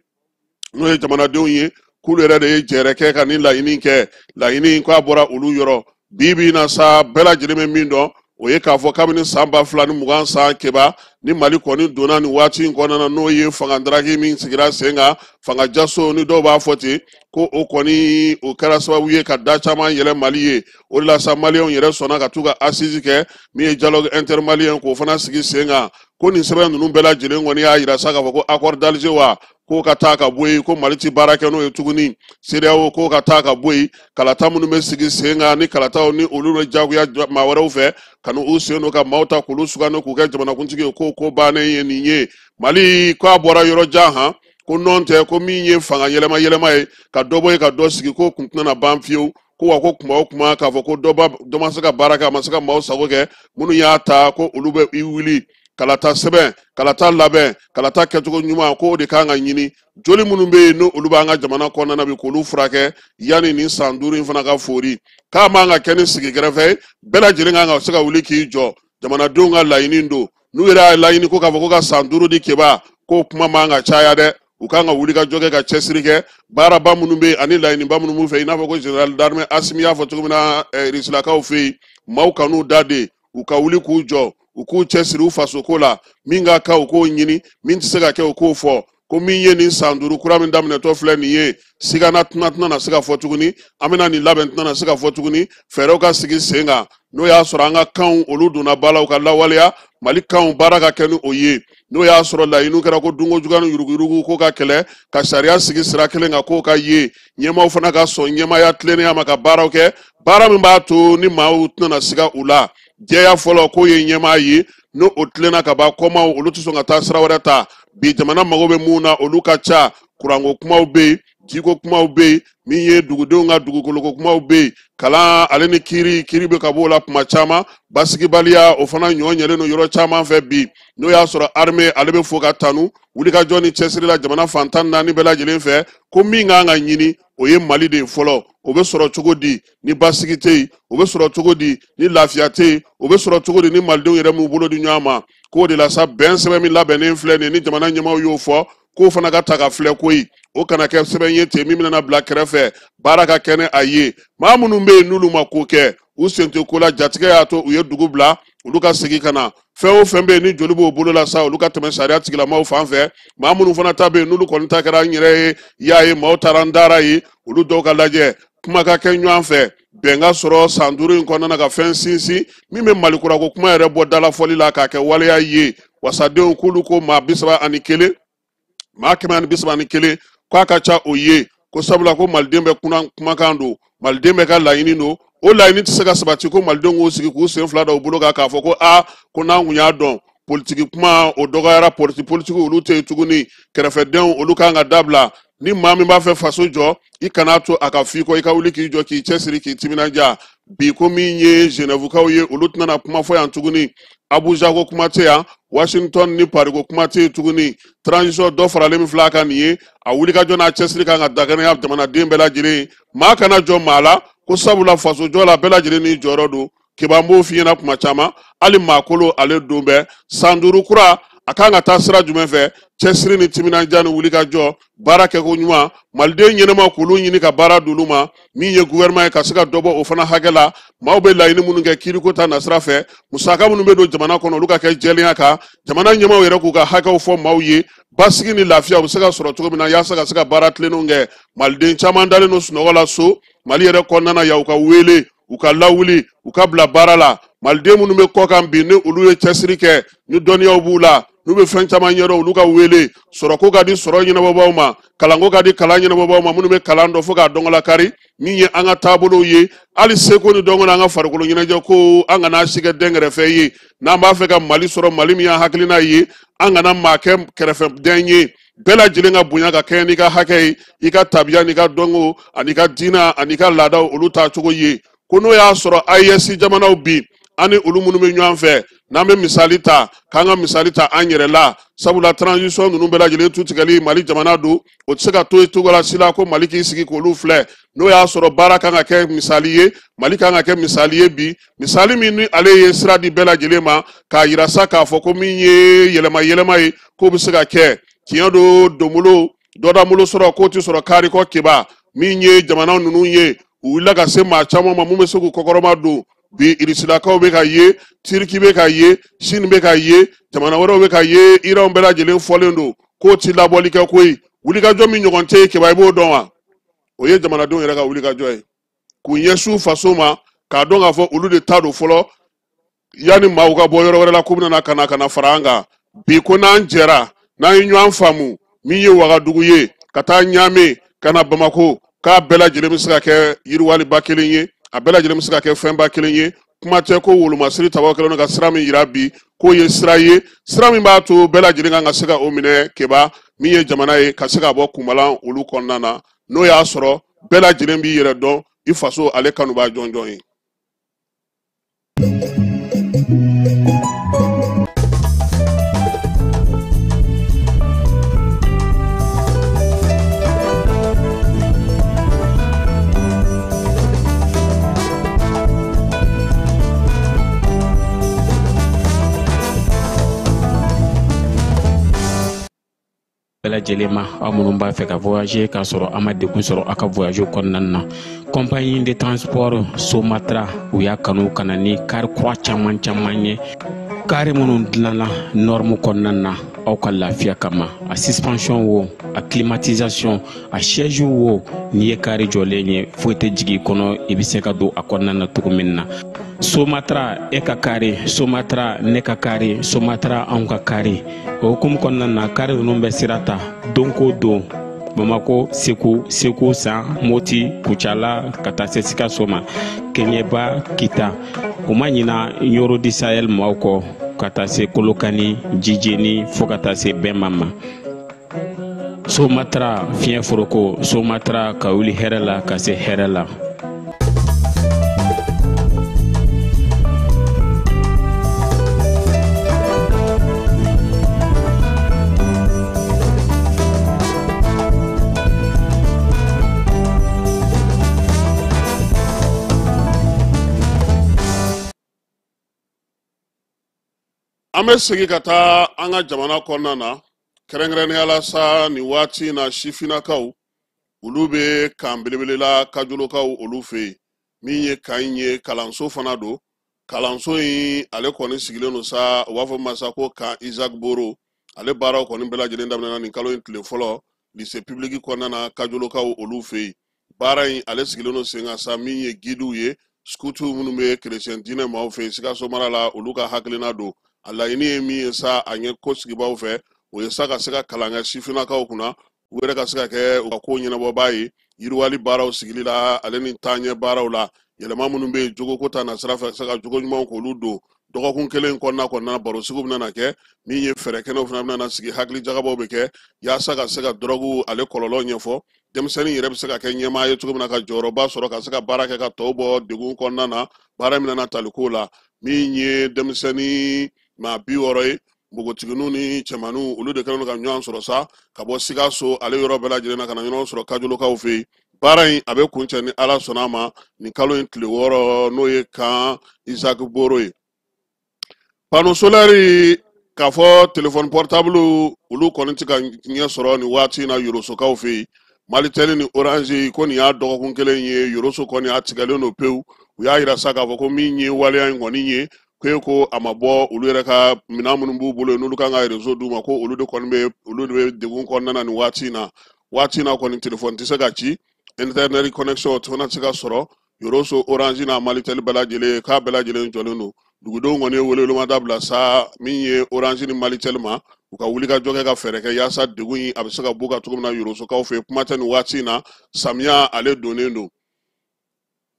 n'o ye jamanadenw ye, k'olu yɛrɛ de ye jɛrɛ kɛ ka nin laɲini kɛ, laɲini k'a bɔra olu yɔrɔ. Bi bi in na sa bɛɛ lajɛlen bɛ min dɔn o ye k'a fɔ kabini san 2020 san Keba ni Mali kɔni donna nin waati in kɔnɔna na, n'o ye fanga daraki min sigira sen kan, fanga jaso ni dɔw b'a fɔ ten, ko o kɔni o kɛra sababu ye ka da caman yɛlɛ Mali ye. O de la sa maliyɛnw yɛrɛ sɔnna ka t'u ka assise kɛ min ye dialogue intermalien k'o fana sigi sen kan. Ko nin sɛbɛn ninnu bɛɛ lajɛlen kɔni y'a yira sa k'a fɔ ko accord d'Alger wa k'o ka taa ka bɔ yen, ko Mali ti baara kɛ n'o ye tuguni. CEDEAO k'o ka taa ka bɔ yen, kalata minnu bɛ sigi sen kan ni kalataw ni olu bɛ jagoya maa wɛrɛw fɛ ka n'u sen don ka maaw ta k'olu sugandi k'u kɛ jamanakuntigi ye, k'o ko bannen ye nin ye. Mali k'a bɔra yɔrɔ jan han, ko nɔn tɛ ko min ye fanga yɛlɛma yɛlɛma ye ka dɔ bɔ yen ka dɔ sigi k'o kun tɛna ban fiyewu. Ko wa ko kuma o kuma k'a fɔ ko dɔ ma se ka baara kɛ, a ma se ka maaw sago kɛ, minnu y'a ta ko olu bɛ i wuli. Kalata sɛbɛn, kalata labɛn, kalata kɛcogo ɲuman k'o de kan ka ɲini. Joli minnu bɛ yen n'olu b'an ka jamana kɔnɔna na bi k'olu furakɛ yanni nin san 5 in fana ka fori. K'a man ka kɛ ni sigi kɛrɛfɛ ye, bɛɛ lajɛlen kan ka se ka wuli k'i jɔ. Jamanadenw ka laɲini don, n'u yɛrɛ y'a laɲini ko k'a fɔ ko ka san 5 di Keba, k'o kuma man ka caya dɛ. U kan ka wuli ka jɔ kɛ ka cɛsiri kɛ, baaraba minnu bɛ yen ani laɲiniba minnu b'u fɛ, i n'a fɔ ko général d'armée Asimi y'a fɔ cogo min na Irisilakaw fɛ yen, maaw kan'u da de, u ka wuli k'u jɔ, u k'u cɛsiri u fasoko la, min ka kan u k'o ɲini, min tɛ se ka kɛ u k'o fɔ. Ko min ye nin san 5 kura min daminɛtɔ filɛ nin ye, sigana tɛna na se ka fɔ tuguni, an bɛna nin labɛn tɛna na se ka fɔ tuguni, fɛɛrɛw ka sigi sen kan. N'o y'a sɔrɔ an ka kanw olu donna ba la u ka lawaleya, Mali kanw baara ka kɛ ni o ye. N'o y'a sɔrɔ laɲiniw kɛra ko dunko juguya ni yuruguyurugu ko ka kɛlɛ, ka sariya sigi sira kelen kan k'o ka ye, ɲɛmaaw fana ka sɔn ɲɛmaaya tilennenya ma ka baaraw kɛ, baara min b'a to ni maaw tɛna na siga u la. Jɛya fɔlɔ k'o ye ɲɛmaa ye, n'o o tilenna ka ban kɔmaw olu tɛ sɔn ka taa sira wɛrɛ ta. Bi jamana mago bɛ mun na olu ka ca, kuranko kumaw bɛ yen, jiko kumaw bɛ yen, min ye dugudenw ka dugukoloko kumaw bɛ yen, kalan ale ni kiiri, kiiri bɛ ka b'o la kuma caman, basigibaliya o fana ɲɔ ɲɛlen don yɔrɔ caman fɛ bi. N'o y'a sɔrɔ armée ale bɛ fo ka tanu wulikajɔ ni cɛsiri la jamana fan 14 bɛɛ lajɛlen fɛ, ko min kan ka ɲini o ye Mali de ye fɔlɔ. O bɛ sɔrɔ cogo di ni basigi tɛ yen, o bɛ sɔrɔ cogo di ni lafiya tɛ yen, o bɛ sɔrɔ cogo di ni malidenw yɛrɛ m'u bolo di ɲɔgɔn ma. K'o de la sa bɛn sɛbɛn min labɛnnen filɛ nin ye ni jamana ɲɛmaaw y'o fɔ, k'o fana ka ta ka filɛ koyi, o kana kɛ sɛbɛn ye ten min bɛna bila kɛrɛfɛ, baara ka kɛ ni a ye. Maa minnu bɛ yen n'olu ma ko kɛ, U sen tɛ ko la, jatigɛ y'a to u ye dugu bila, olu ka segin ka na. Fɛn o fɛn bɛ yen ni joli b'o bolo la sa, olu ka tɛmɛ sariya tigilamaw fan fɛ. Maa minnu fana ta bɛ yen n'olu kɔni ta kɛra n yɛrɛ ye, i y'a ye maaw taara n dara ye, olu dɔw ka lajɛ, kuma ka kɛ ɲɔgɔn fɛ, bɛn ka sɔrɔ san 5 in kɔnɔna na ka fɛn sinsin min bɛ Mali kurako kuma yɛrɛ bɔ dalafɔli la k'a kɛ waleya ye. Wasadenw k'olu ko maa 31, maa 131, k'a ka ca o ye, ko sabula ko maliden bɛ kumakan don, maliden bɛ ka laɲini don, o laɲini tɛ se ka sabati ko malidenw k'u sigi k'u sen fila da u bolo kan k'a fɔ ko aa ko n'an kun y'a dɔn politiki kuma o dɔgɔyara, politiki olu tɛ yen tuguni, kɛrɛfɛdenw olu kan ka dabila. Ni maa min b'a fɛ faso jɔ, i kana to a ka f'i kɔ, i ka wuli k'i jɔ, k'i cɛsiri, k'i timinanja. Bi ko min ye Genèvekaw ye, olu tɛna kuma fɔ yan tuguni, Abuja ko kuma tɛ yan, Washington ni Paris ko kuma tɛ yen tuguni. Transition dɔ faralen min filɛ a kan nin ye, a wulikajɔ n'a cɛsiri kan ka dakɛnɛya jamanaden bɛɛ lajɛlen. Maa kana jɔ maa la, ko sabula faso jɔ la bɛɛ lajɛlen n'i jɔyɔrɔ don. Keba, n b'o f'i ɲɛna kuma caman, hali maakolo ale don bɛɛ. San 5 kura a kan ka taa sira jumɛn fɛ? Cɛsiri ni timinanja ni wulikajɔ, baara kɛko ɲuman, maliden ɲɛnama k'olu ɲini ka baara d'olu ma. Min ye gouvernement ye, ka se ka dɔ bɔ o fana hakɛ la. Maaw bɛ laɲini minnu kɛ kiiriko ta nasira fɛ, musaka minnu bɛ don jamana kɔnɔ, olu ka kɛ jɛlenya kan, jamana ɲɛmaaw yɛrɛ k'u ka hakɛw fɔ maaw ye, basigi ni lafiya u bɛ se ka sɔrɔ cogo min na yaasa ka se ka baara tilennenw kɛ. Maliden caman dalen don sunɔgɔ la so Mali yɛrɛ kɔnɔna na yan, u ka wele, u ka lawuli, u ka bila baara la. Maliden minnu bɛ kɔkan bi, ni olu ye cɛsiri kɛ, ni dɔnniyaw b'u la, n'u bɛ fɛn caman ɲɛdɔn, olu ka wele. Sɔrɔko ka di sɔrɔ ɲɛnabɔbaw ma, kalanko ka di kalan ɲɛnabɔbaw ma, minnu bɛ kalan dɔn fo k'a dɔnkala kari. Min ye an ka taabolow ye, hali seko ni dɔnko n'an ka farikolo ɲɛnajɛ ko, an kana si kɛ dɛnkɛrɛfɛ ye. N'an b'a fɛ ka Mali sɔrɔ, Mali min y'an hakilina ye, an kana maa kɛ kɛrɛfɛdɛn ye. Bɛɛ lajɛlen ka bonya ka kɛɲɛ n'i ka hakɛ ye, i ka tabiya n'i ka dɔnko ani ka diinɛ ani ka laadaw olu taacogo ye. Ko n'o y'a sɔrɔ AES jamanaw bi, an ni olu minnu bɛ ɲɔgɔn fɛ, n'an bɛ misali ta, k'an ka misali ta an yɛrɛ la, sabula transition ninnu bɛɛ lajɛlen tu tigɛli Mali jamana don, o tɛ se ka to yen cogo la si la ko Mali k'i sigi k'olu filɛ. N'o y'a sɔrɔ baara kan ka kɛ misali ye, Mali kan ka kɛ misali ye bi, misali min ni ale ye sira di bɛɛ lajɛlen ma k'a yira sa k'a fɔ ko min ye yɛlɛma yɛlɛma ye, k'o bɛ se ka kɛ. Tiɲɛ don, donbolo dɔdabolo sɔrɔ k'o tɛ sɔrɔ karikɔ keba. Min ye jamana ninnu ye, u wulila ka se maa caman ma mun bɛ se k'u kɔkɔrɔma don. Bi Irisilakaw bɛ ka ye, Tiriki bɛ ka ye, Sini bɛ ka ye, jamana wɛrɛw bɛ ka ye, Iranw bɛɛ lajɛlen fɔlen don k'o ti labɔli kɛ koyi. Wulikajɔ min ɲɔgɔn tɛ yen keba, i b'o dɔn wa? O ye jamanadenw yɛrɛ ka wulikajɔ ye k'u ɲɛsin faso ma, k'a dɔn k'a fɔ olu de ta don fɔlɔ yanni maaw ka bɔ yɔrɔ wɛrɛ la k'u bɛna ka na fara an kan. Bi ko n'an jɛra, n'an ye ɲɔgɔn faamu, min ye Wagadugu ye ka taa Ɲame ka na Bamako, k'a bɛɛ lajɛlen bɛ se ka kɛ yiriwaliba kelen ye, a bɛɛ lajɛlen bɛ se ka kɛ fɛnba kelen ye. Kuma tɛ ko wolomasiri tabaw kɛlen don ka sira min yira bi, k'o ye sira ye, sira min b'a to bɛɛ lajɛlen kan ka se ka o minɛ keba. Min ye jamana ye ka se ka bɔ kunbalan olu kɔnɔna na, n'o y'a sɔrɔ bɛɛ lajɛlen b'i yɛrɛ dɔn, i faso ale kanuba jɔnjɔn ye. Bɛɛ lajɛlen ma, aw minnu b'a fɛ ka voyager k'a sɔrɔ a ma degun sɔrɔ aw ka voyage kɔnɔna na, compagnie de transport Somatra, u y'a kanu ka na ni kari kura caman caman ye, kari minnu dilanna norme kɔnɔna na aw ka lafiya kama. A suspension wo, a climatisation, a siège wo, n'i ye kari jɔlen ye, foyi tɛ jigin i kɔnɔ, i bɛ se ka don a kɔnɔna na cogo min na. Somatra, e ka kari Somatra, ne ka kari Somatra, anw ka kari. O hukumu kɔnɔna na, kari ninnu bɛ sira ta don ko don, Bamako, Segu, Segu San, Moti, Kucala, ka taa se Sikaso ma, Keɲeba, Kita. U ma ɲina Ɲoro di Sahel maaw kɔ, ka taa se Kolokani, Jijeni, fo ka taa se Bɛnma ma. Somatra fiɲɛ foroko, Somatra ka wuli hɛrɛ la ka se hɛrɛ la. An bɛ segin ka taa an ka jamana kɔnɔna na, kɛrɛnkɛrɛnnenya la sa nin waati in na, sifinnakaw olu bɛ kan belebele la, kajolokaw olu fɛ yen. Min ye camp in ye, kalanso fana don. Kalanso in ale kɔni sigilen don sa, u b'a fɔ ma sa ko camp Isaac Boro. Ale baaraw kɔni bɛɛ lajɛlen daminɛna nin kalo in tile fɔlɔ lycée public kɔnɔna na, Kajolokaw olu fɛ yen. Baara in ale sigilen don sen kan sa, min ye guidew ye, scout minnu bɛ kerecɛn diinɛ maaw fɛ yen Sikaso mara la, olu ka hakilina don. A laɲini ye min ye sa, a ɲɛ ko sigibaaw fɛ, o ye sa ka se ka kalan kɛ sifinnakaw kunna, u yɛrɛ ka se ka kɛ u ka ko ɲɛnabɔbaa ye yiriwali baaraw sigili la, ale ni taaɲɛ baaraw la. Yɛlɛma minnu bɛ yen jogoko ta nasira fɛ, ka se ka jogo ɲumanw k'olu don. Dɔgɔkun kelen kɔnɔna barosigiw bɛna kɛ, min ye fɛɛrɛ kɛnɛw fana bɛna sigi, hakili jagabɔw bɛ kɛ yaasa ka se ka dɔrɔgu ale kɔlɔlɔ ɲɛfɔ. Denmisɛnnin yɛrɛ bɛ se ka kɛ ɲɛmaa ye cogo min na, ka jɔyɔrɔba sɔrɔ, ka se ka baara kɛ ka tɔw bɔ degun kɔnɔna na. Baara min bɛna taliko la, min ye denmisɛnnin maa 60 ye, npogotigininw ni cɛmanninw, olu de kɛlen don ka ɲɔgɔn sɔrɔ sa ka bɔ Sikaso ale yɔrɔ bɛɛ lajɛlen na, ka na ɲɔgɔn sɔrɔ Kajolokaw fɛ yen. Baara in a bɛ kuncɛ ni Ala sɔnna a ma nin kalo in tile 6, n'o ye camp Isaac Boro ye. Panneau solaire, k'a fɔ téléphone portable, olu kɔni tɛ ka ɲɛ sɔrɔ nin waati in na Yorosokaw fɛ yen. Malitel ni Orange ko nin y'a dɔgɔkun kelen ye, Yoroso kɔni a tigɛlen don pewu. U y'a yira sa k'a fɔ ko min ye waleya in kɔni ye, ko a ma bɔ olu yɛrɛ ka minɛn minnu b'u bolo n'olu kan ka réseau d'u ma, ko olu de kɔni bɛ, olu de bɛ degun kɔnɔna na nin waati in na. Waati in na kɔni, téléphone tɛ se ka ci, internet connexion fana tɛ se ka sɔrɔ Yoroso. Orange n'a Malitel bɛɛ lajɛlen, k'a bɛɛ lajɛlen jɔlen don. Dugudenw kɔni ye welewelemada bila sa min ye Orange ni Malitel ma, u ka wuli ka jɔ kɛ ka fɛɛrɛ kɛ yaasa degun in a bɛ se ka b'u kan cogo min na Yorosokaw fɛ yen. Kuma tɛ nin waati in na, samiya ale donnen don.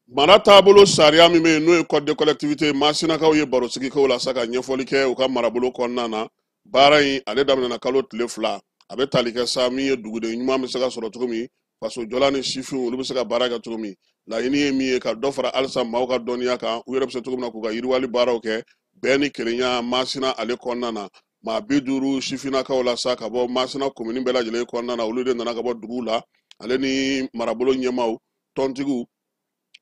Mara taabolo sariya min bɛ yen, n'o ye code de collectivité, Masinakaw ye barosigi kɛ o la sa, ka ɲɛfɔli kɛ u ka marabolo kɔnɔna na. Baara in ale daminɛna kalo tile 2, a bɛ tali kɛ sa min ye duguden ɲuman bɛ se ka sɔrɔ cogo min, faso jɔla ni sifinw olu bɛ se ka baara kɛ cogo min. Laɲini ye min ye, ka dɔ fara halisa maaw ka dɔnniya kan, u yɛrɛ bɛ se cogo min na k'u ka yiriwali baaraw kɛ bɛn ni kelenya Masina ale kɔnɔna na. Maa 50 sifinnakaw la sa ka bɔ Masina komini bɛɛ lajɛlen kɔnɔna na, olu de nana ka bɔ duguw la, ale ni marabolo ɲɛmaaw, tɔntigiw,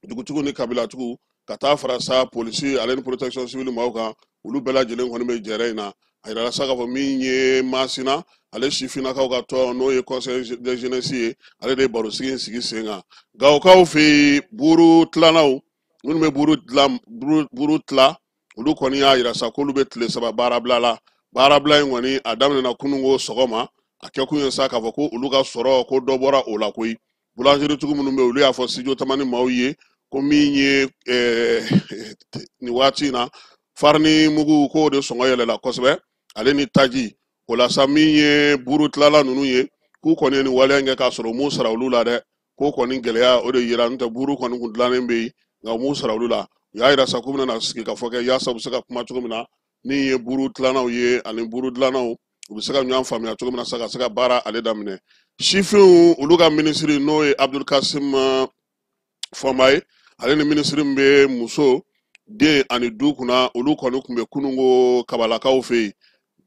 dugutigiw ni kabilatigiw, ka taa fara sa polisi ale ni protection civile maaw kan, olu bɛɛ lajɛlen kɔni bɛ jɛrɛ in na. A yirala sa k'a fɔ min ye Masina ale sifinnakaw ka tɔn, n'o ye conseil de jeunesse ye, ale de ye barosigi in sigi sen kan. Gawokaw fɛ yen, buru tilannaw minnu bɛ buru dilan, buru tila, olu kɔni y'a yira sa k'olu bɛ tile 3 baarabila la. Baarabila in kɔni a daminɛna kununko sɔgɔma. A kɛkun ye sa k'a fɔ ko olu ka sɔrɔ ko dɔ bɔra o la koyi. Boulangerie tigiw minnu bɛ yen, olu y'a fɔ studio Tamani maaw ye ko min ye nin waati in na, farini mugu k'o de sɔngɔ yɛlɛla kosɛbɛ, ale ni taji. O la sa, min ye buru tilala ninnu ye, k'u kɔni ye nin waleya in kɛ k'a sɔrɔ u m'u sara olu la dɛ. K'o kɔni gɛlɛya o de yira, n'o tɛ buru kɔni kun dilannen bɛ yen, nka u m'u sara olu la. U y'a yira sa k'u bɛna sigi ka fɔ kɛ yaasa u bɛ se ka kuma cogo min na, min ye buru tilannaw ye ani buru dilannaw, u bɛ se ka ɲɔgɔn faamuya cogo min na sa, ka se ka baara ale daminɛ. Sifinw olu ka minisiri, n'o ye Abdul Kasim Fɔnba ye, ale ni minisiri min bɛ muso, den ani du kunna, olu kɔni tun bɛ kununko Kabalakaw fɛ yen.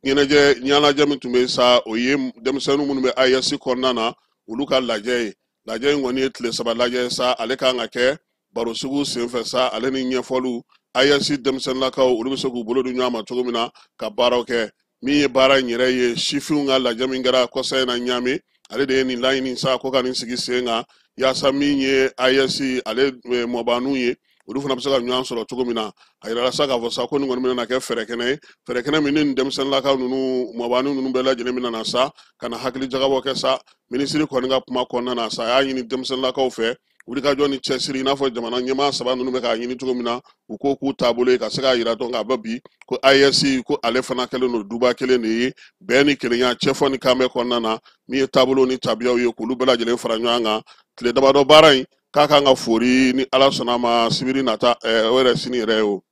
Ɲɛnajɛ min tun bɛ sa, o ye denmisɛnnin minnu bɛ AES kɔnɔna na, olu ka lajɛ ye. Lajɛ in kɔni ye tile 3 lajɛ sa, ale kan ka kɛ barosigiw senfɛ sa, ale ni ɲɛfɔliw, AES denmisɛnninlakaw olu bɛ se k'u bolo di ɲɔgɔn ma cogo min na ka baaraw kɛ. Min ye baara in yɛrɛ ye, sifinw ka lajɛ min kɛra kɔsa in na Ɲame, ale de ye nin laɲini sa ko ka nin sigi sen kan, yaasa min ye AES ale mɔbaniw ye, olu fana bɛ se ka ɲɔgɔn sɔrɔ cogo min na. A yirala sa k'a fɔ sa ko nin kɔni bɛna kɛ fɛɛrɛ kɛnɛ ye, fɛɛrɛ kɛnɛ min ni denmisɛnninlakaw ninnu, mɔbani ninnu bɛɛ lajɛlen bɛna na sa ka na hakili jagabɔ kɛ sa. Minisiri kɔni ka kuma kɔnɔna na sa, a y'a ɲini denmisɛnninlakaw fɛ wulikajɔ ni cɛsiri, i n'a fɔ jamana ɲɛmaa 3 ninnu bɛ k'a ɲini cogo min na, u ko k'u taabolo ye ka se k'a yira dɔn k'a bɔ bi ko AES ko ale fana kɛlen don duba kelen de ye, bɛn ni kelenya, cɛfɔ ni kanbɛn kɔnɔna na, min ye taabolo ni tabiyaw ye, k'olu bɛɛ lajɛlen fara ɲɔgɔn kan. Tile damadɔ baara in k'a kan ka fori ni Ala sɔnna a ma sibiri nata, o yɛrɛ sini yɛrɛ ye o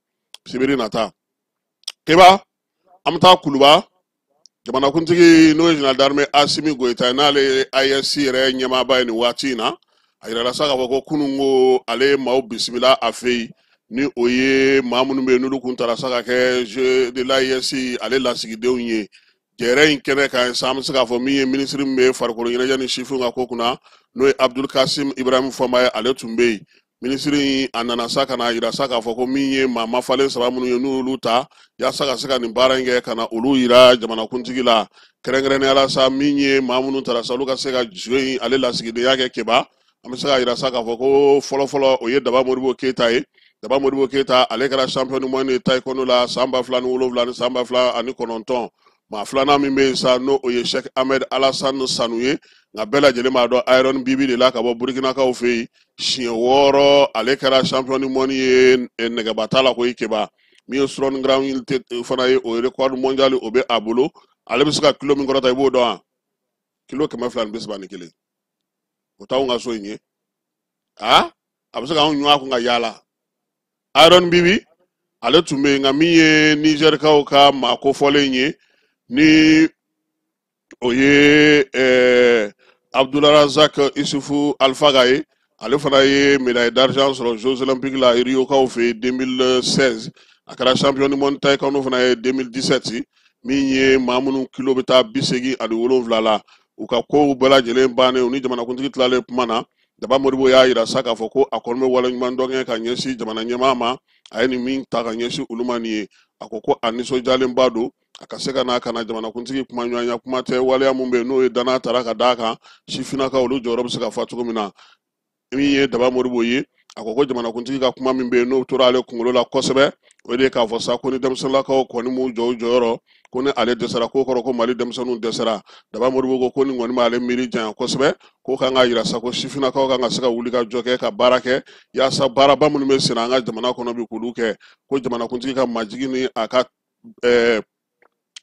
sibiri nata. Keba, an bɛ taa Kuluba. Jamanakuntigi, n'o ye général d'armée Asimi Goyita ye, n'ale ye AES yɛrɛ ɲɛmaaba ye nin waati in na, a yirala sa k'a fɔ ko kununko ale ye maaw bisimila a fɛ yen, ni o ye maa minnu bɛ yen n'olu kun taara sa ka kɛ jeu de l'AES ale lasigidenw ye. Jɛrɛ in kɛnɛ kan sa, an bɛ se k'a fɔ min ye minisiri min bɛ farikolo ɲɛnajɛ ni sifinw ka ko kunna, n'o ye Abdul Kasim Ibrahim Fɔnba ye, ale tun bɛ yen. Minisiri in a nana sa ka na yira sa k'a fɔ ko min ye maa mafalen 3 minnu ye, n'olu ta yaasa ka se ka nin baara in kɛ, ka na olu yira jamanakuntigi la. Kɛrɛnkɛrɛnnenya la sa, min ye maa minnu tara sa, olu ka se ka jeu in ale lasigidenya kɛ Keba, An bɛ se k'a yira sa k'a fɔ ko fɔlɔfɔlɔ o ye Daba Modibo Keyita ye. Daba Modibo Keyita, ale kɛra champion du monde taekwondo la san 2007 ni san 2009. Maa filanan min bɛ yen sa, n'o o ye Cheikh Ahmed Alassane Sanu ye, nka bɛɛ lajɛlen b'a dɔn Iron Bibi de la ka bɔ Burkinakaw fɛ yen. Siɲɛ 6 ale kɛra champion du monde ye nɛgɛba t'a la koyi. Keba, min ye Strong Grand fana ye, o ye record mondial o bɛ a bolo. Ale bɛ se ka kilo min kɔrɔta, i b'o dɔn wa? Kilo 231. O t'anw ka so in ye. A bɛ se k'anw ɲun a kun ka yaala. Iron Bibi, ale tun bɛ yen. Nka min ye Nizɛrikaw ka maa kofɔlen ye, ni o ye Abdulrazak Isufu Alfaga ye, ale fana ye médaille d'argent sɔrɔ Jeux olympiques la Riokaw fɛ yen 2016. A kɛra champion du monde taekwondo fana ye 2017. Min ye maa minnu kilo bɛ taa 87 la, u ka kow bɛɛ lajɛlen bannen, u ni jamanakuntigi tilalen kuma na, Daba Modibo y'a yira sa k'a fɔ ko a kɔni bɛ waleɲuman dɔn kɛ ka ɲɛsin jamana ɲɛmaa ma, a ye nin min ta ka ɲɛsin olu ma nin ye. A ko ko a nisɔndiyalenba don a ka se ka na ka na jamanakuntigi kuma ɲɔgɔnya. Kuma tɛ, waleya mun bɛ yen n'o ye danaya tara ka d'a kan, sifinnakaw olu jɔyɔrɔ bɛ se ka fa cogo min na. Min ye Daba Modibo ye, a ko ko jamanakuntigi ka kuma min bɛ yen n'o tora ale kunkolo la kosɛbɛ, o de ye k'a fɔ sa ko ni denmisɛnninlakaw kɔni m'u jɔ u jɔyɔrɔ, ko ni ale dɛsɛra ko kɔrɔ ko Mali denmisɛnninw dɛsɛra. Daba Modibo ko ko nin kɔni b'ale miiri janya kosɛbɛ, ko kan k'a yira sa ko sifinnakaw kan ka se ka wuli ka jɔ kɛ ka baara kɛ, yaasa baaraba minnu bɛ senna an ka jamana kɔnɔ bi, k'olu kɛ. Ko jamanakuntigi ka majigin ni a ka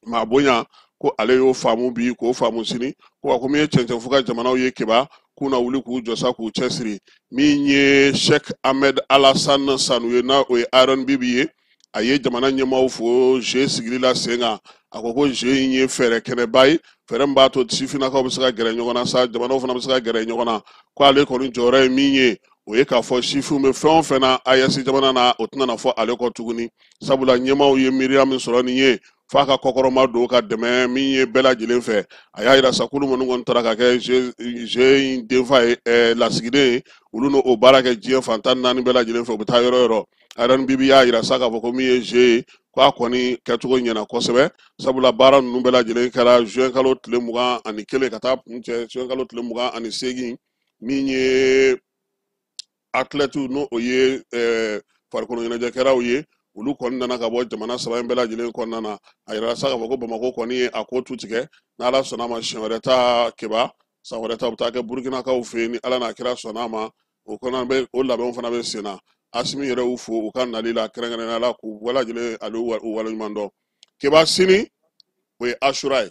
maa bonya, ko ale y'o faamu bi k'o faamu sini. Ko wa ko min ye cɛncɛnfu ka jamanaw ye, Keba, k'u na wuli k'u jɔ sa k'u cɛsiri. Min ye Cheikh Ahmed Alassane Sanu ye, n'a o ye Iron Bibi ye, a ye jamana ɲɛmaaw fo jeu sigili la sen kan. A ko ko jeu in ye fɛɛrɛ kɛnɛba ye, fɛɛrɛ min b'a to sifinnakaw bɛ se ka gɛrɛ ɲɔgɔn na sa, jamanaw fana bɛ se ka gɛrɛ ɲɔgɔn na. Ko ale kɔni jɔyɔrɔ ye min ye, o ye k'a fɔ sifinw bɛ fɛn o fɛn na AES jamana na, o tɛna fɔ ale kɔ tuguni, sabula ɲɛmaaw ye miiriya min sɔrɔ nin ye f'a ka kɔkɔrɔma don ka dɛmɛ min ye bɛɛ lajɛlen fɛ. A y'a yira sa k'olu minnu kɔni taara ka kɛ jeu in denfa ye, lasigiden ye, olu n'o baara kɛ diɲɛ fan 14 bɛɛ lajɛlen fɛ, u bɛ taa yɔrɔ o yɔrɔ. Iron Bibi y'a yira sa k'a fɔ ko min ye jeu ye, k'a kɔni kɛcogo ɲɛna kosɛbɛ, sabula baara ninnu bɛɛ lajɛlen kɛra juin kalo tile 21 ka taa kuncɛ juin kalo tile 28. Min ye athlètes, n'o o ye farikolo ɲɛnajɛkɛlaw ye, olu kɔni nana ka bɔ jamana 3 in bɛɛ lajɛlen kɔnɔna na. A yirala sa k'a fɔ ko Bamakɔ kɔni ye a ko tu tigɛ. N'Ala sɔnna a ma, siɲɛ wɛrɛ ta, Keba, san wɛrɛ ta, u bɛ taa kɛ Burkinakaw fɛ yen ni Ala n'a kira sɔnna a ma. O kɔnɔ bɛ o labɛnw fana bɛ sen na. Asimi yɛrɛ y'u fo u ka nali la kɛrɛnkɛrɛnnenya la, k'u bɛɛ lajɛlen ale u waleɲuman dɔn. Keba, sini o ye Asura ye.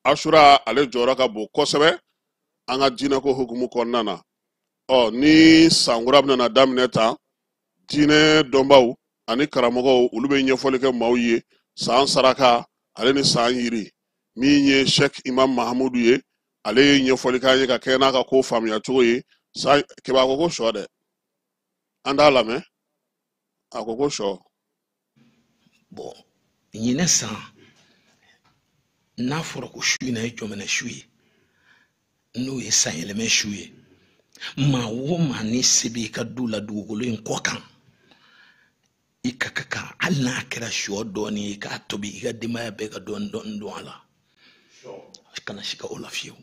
Asura, ale jɔyɔrɔ ka bon kosɛbɛ an ka diinɛko hukumu kɔnɔna na. Ɔ ni sankura bɛna daminɛ tan, diinɛ dɔnbaw ani karamɔgɔw, olu bɛ ɲɛfɔli kɛ maaw ye san saraka ale ni san yiri. Min ye Sheikh Imam Mahamudu ye, ale ye ɲɛfɔli k'an ye ka kɛ n'a ka ko faamuya cogo ye. San, Keba, ko ko sɔ dɛ, an t'a lamɛn. A ko ko sɔ. Bon, ɲinɛ san, n'a fɔra ko su in na ye jɔmɛnɛ su ye, n'o ye sanyɛlɛmɛ su ye, maa o maa ni se b'i ka du la dugukolo in kɔ kan, i ka ka kan, hali n'a kɛra sɔ dɔɔni ye, i k'a tobi i ka denbaya bɛɛ ka dɔɔni dɔɔni dun a la, kana sika o la fiyewu.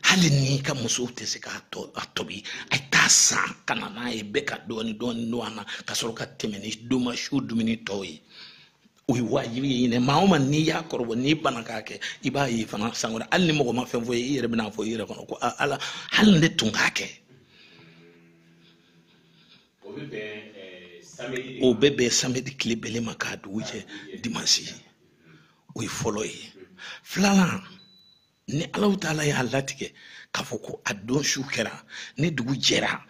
Hali n'i ka musow tɛ se k'a tobi, a ye taa san ka na n'a ye, bɛɛ ka dɔɔni dɔɔni dun a na, ka sɔrɔ ka tɛmɛ ni doma su dumuni tɔw ye. O ye wajibi ye ɲinɛ. Maa o maa n'i y'a kɔrɔbɔ, n'i banna k'a kɛ, i b'a ye fana san wɛrɛ, hali ni mɔgɔ ma fɛn fɔ i ye, i yɛrɛ bɛna fɔ i yɛrɛ kɔnɔ ko Ala, hali ne tun k'a kɛ. O bɛ bɛn samedi tile bɛnnen ma k'a dugu jɛ dimanche. O ye fɔlɔ ye. Filanan, ni Alahu taala y'a latigɛ k'a fɔ ko a don su kɛra, ni dugu jɛra,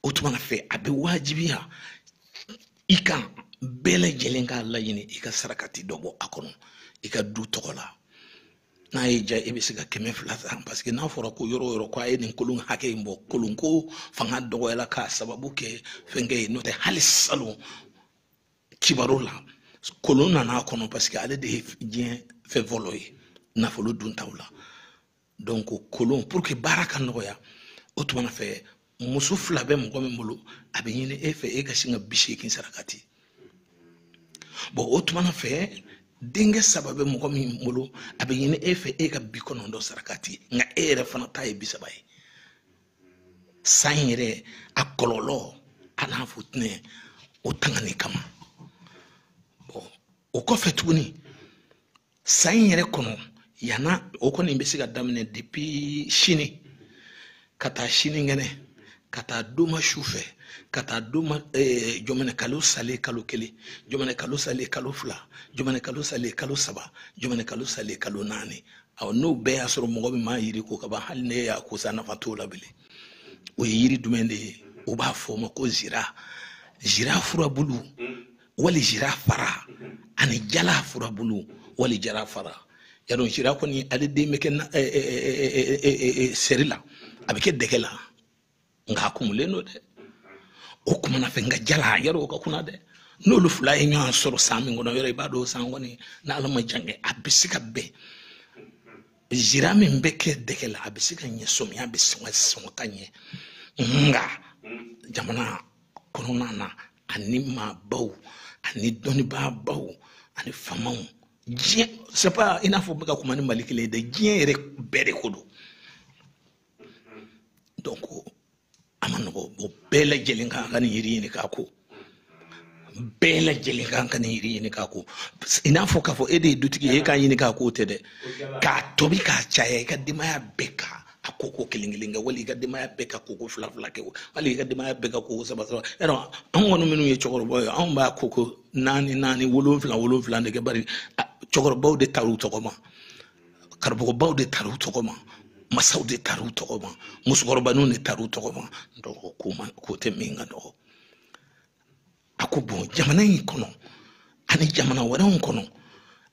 o tuma na fɛ a bɛ wajibiya i kan bɛɛ lajɛlen k'a laɲini i ka sarakati dɔ bɔ a kɔnɔ i ka du tɔgɔ la. N'a y'i diya, i bɛ se ka 200 ta, parce que n'a fɔra ko yɔrɔ o yɔrɔ ko a ye nin kolon hakɛ in bɔ, kolon ko fanga dɔgɔyala k'a sababu kɛ fɛnkɛ ye. N'o tɛ hali salon kibaru la, kolon nana a kɔnɔ, parce que ale de ye diɲɛ fɛn fɔlɔ ye nafolo duntaw la. Donc kolon, pour que baara ka nɔgɔya, o tuma na fɛ muso 2 bɛ mɔgɔ min bolo, a bɛ ɲini e fɛ e ka sin ka 80 sarakati. Bon, o tuma na fɛ denkɛ 3 bɛ mɔgɔ min bolo, a bɛ ɲini e fɛ e ka 90 sarakati, nka e yɛrɛ fana ta ye 30 ye. San yɛrɛ a kɔlɔlɔ a n'a futinɛ o tangani kama. Bon, o kɔfɛ tuguni san yɛrɛ kɔnɔ yanna o kɔni bɛ se ka daminɛ depuis sini ka taa sinikɛnɛ ka taa doma su fɛ ka taa doma jɔmɛnɛ kalo salen kalo 1, jɔmɛnɛ kalo salen kalo 2, jɔmɛnɛ kalo salen kalo 3, jɔmɛnɛ kalo salen kalo 4. Awɔ, n'o bɛɛ y'a sɔrɔ mɔgɔ min m'a yiri ko ka ban, hali ne y'a ko sa nafa t'o la bilen. O ye yiri jumɛn de ye? U b'a fɔ o ma ko zira, zira furabulu wali zira fara ani jala furabulu wali jala fara. Yadon zira kɔni ale den bɛ kɛ seri la, a bɛ kɛ dɛgɛ la, nka a kumulen don dɛ. O kumana fɛ nka jala yɔrɔ o ka kunna dɛ. N'olu fila ye ɲɔgɔn sɔrɔ san min kɔnɔ, yɔrɔ i b'a dɔn san kɔni n'Ala ma jan kɛ a bɛ se ka bɛn. Zira min bɛ kɛ dɛgɛ la a bɛ se ka ɲɛ, sɔmiya bɛ sɔn ka ɲɛ. Nka jamana kɔnɔna na ani maabaw ani dɔnnibaabaw ani faamaw, diɲɛ c'est pas i n'a fɔ n bɛ ka kuma ni Mali kelen ye dɛ, diɲɛ yɛrɛ bɛɛ de ko don. Donc a ma nɔgɔ, o bɛɛ lajɛlen kan ka nin yiri ɲini k'a ko, bɛɛ lajɛlen kan ka nin yiri ɲini k'a ko. I n'a fɔ k'a fɔ e de ye dutigi ye, e k'a ɲini k'a ko tɛ dɛ, k'a tobi k'a caya i ka denbaya bɛɛ kan a koko kelen kelen kɛ, wali i ka denbaya bɛɛ ka koko fila fila kɛ, wali i ka denbaya bɛɛ ka koko saba saba. Yarɔ anw kɔni minnu ye cɛkɔrɔbaw ye, anw b'a koko 4 4 7 7 de kɛ, bari cɛkɔrɔbaw de taar'u tɔgɔ ma, karamɔgɔbaw de taar'u tɔgɔ ma, masaw de taar'u tɔgɔ ma, musokɔrɔbaninw de taar'u tɔgɔ ma. Donc ko tɛ min ka nɔgɔ. A ko bon, jamana in kɔnɔ ani jamana wɛrɛw kɔnɔ,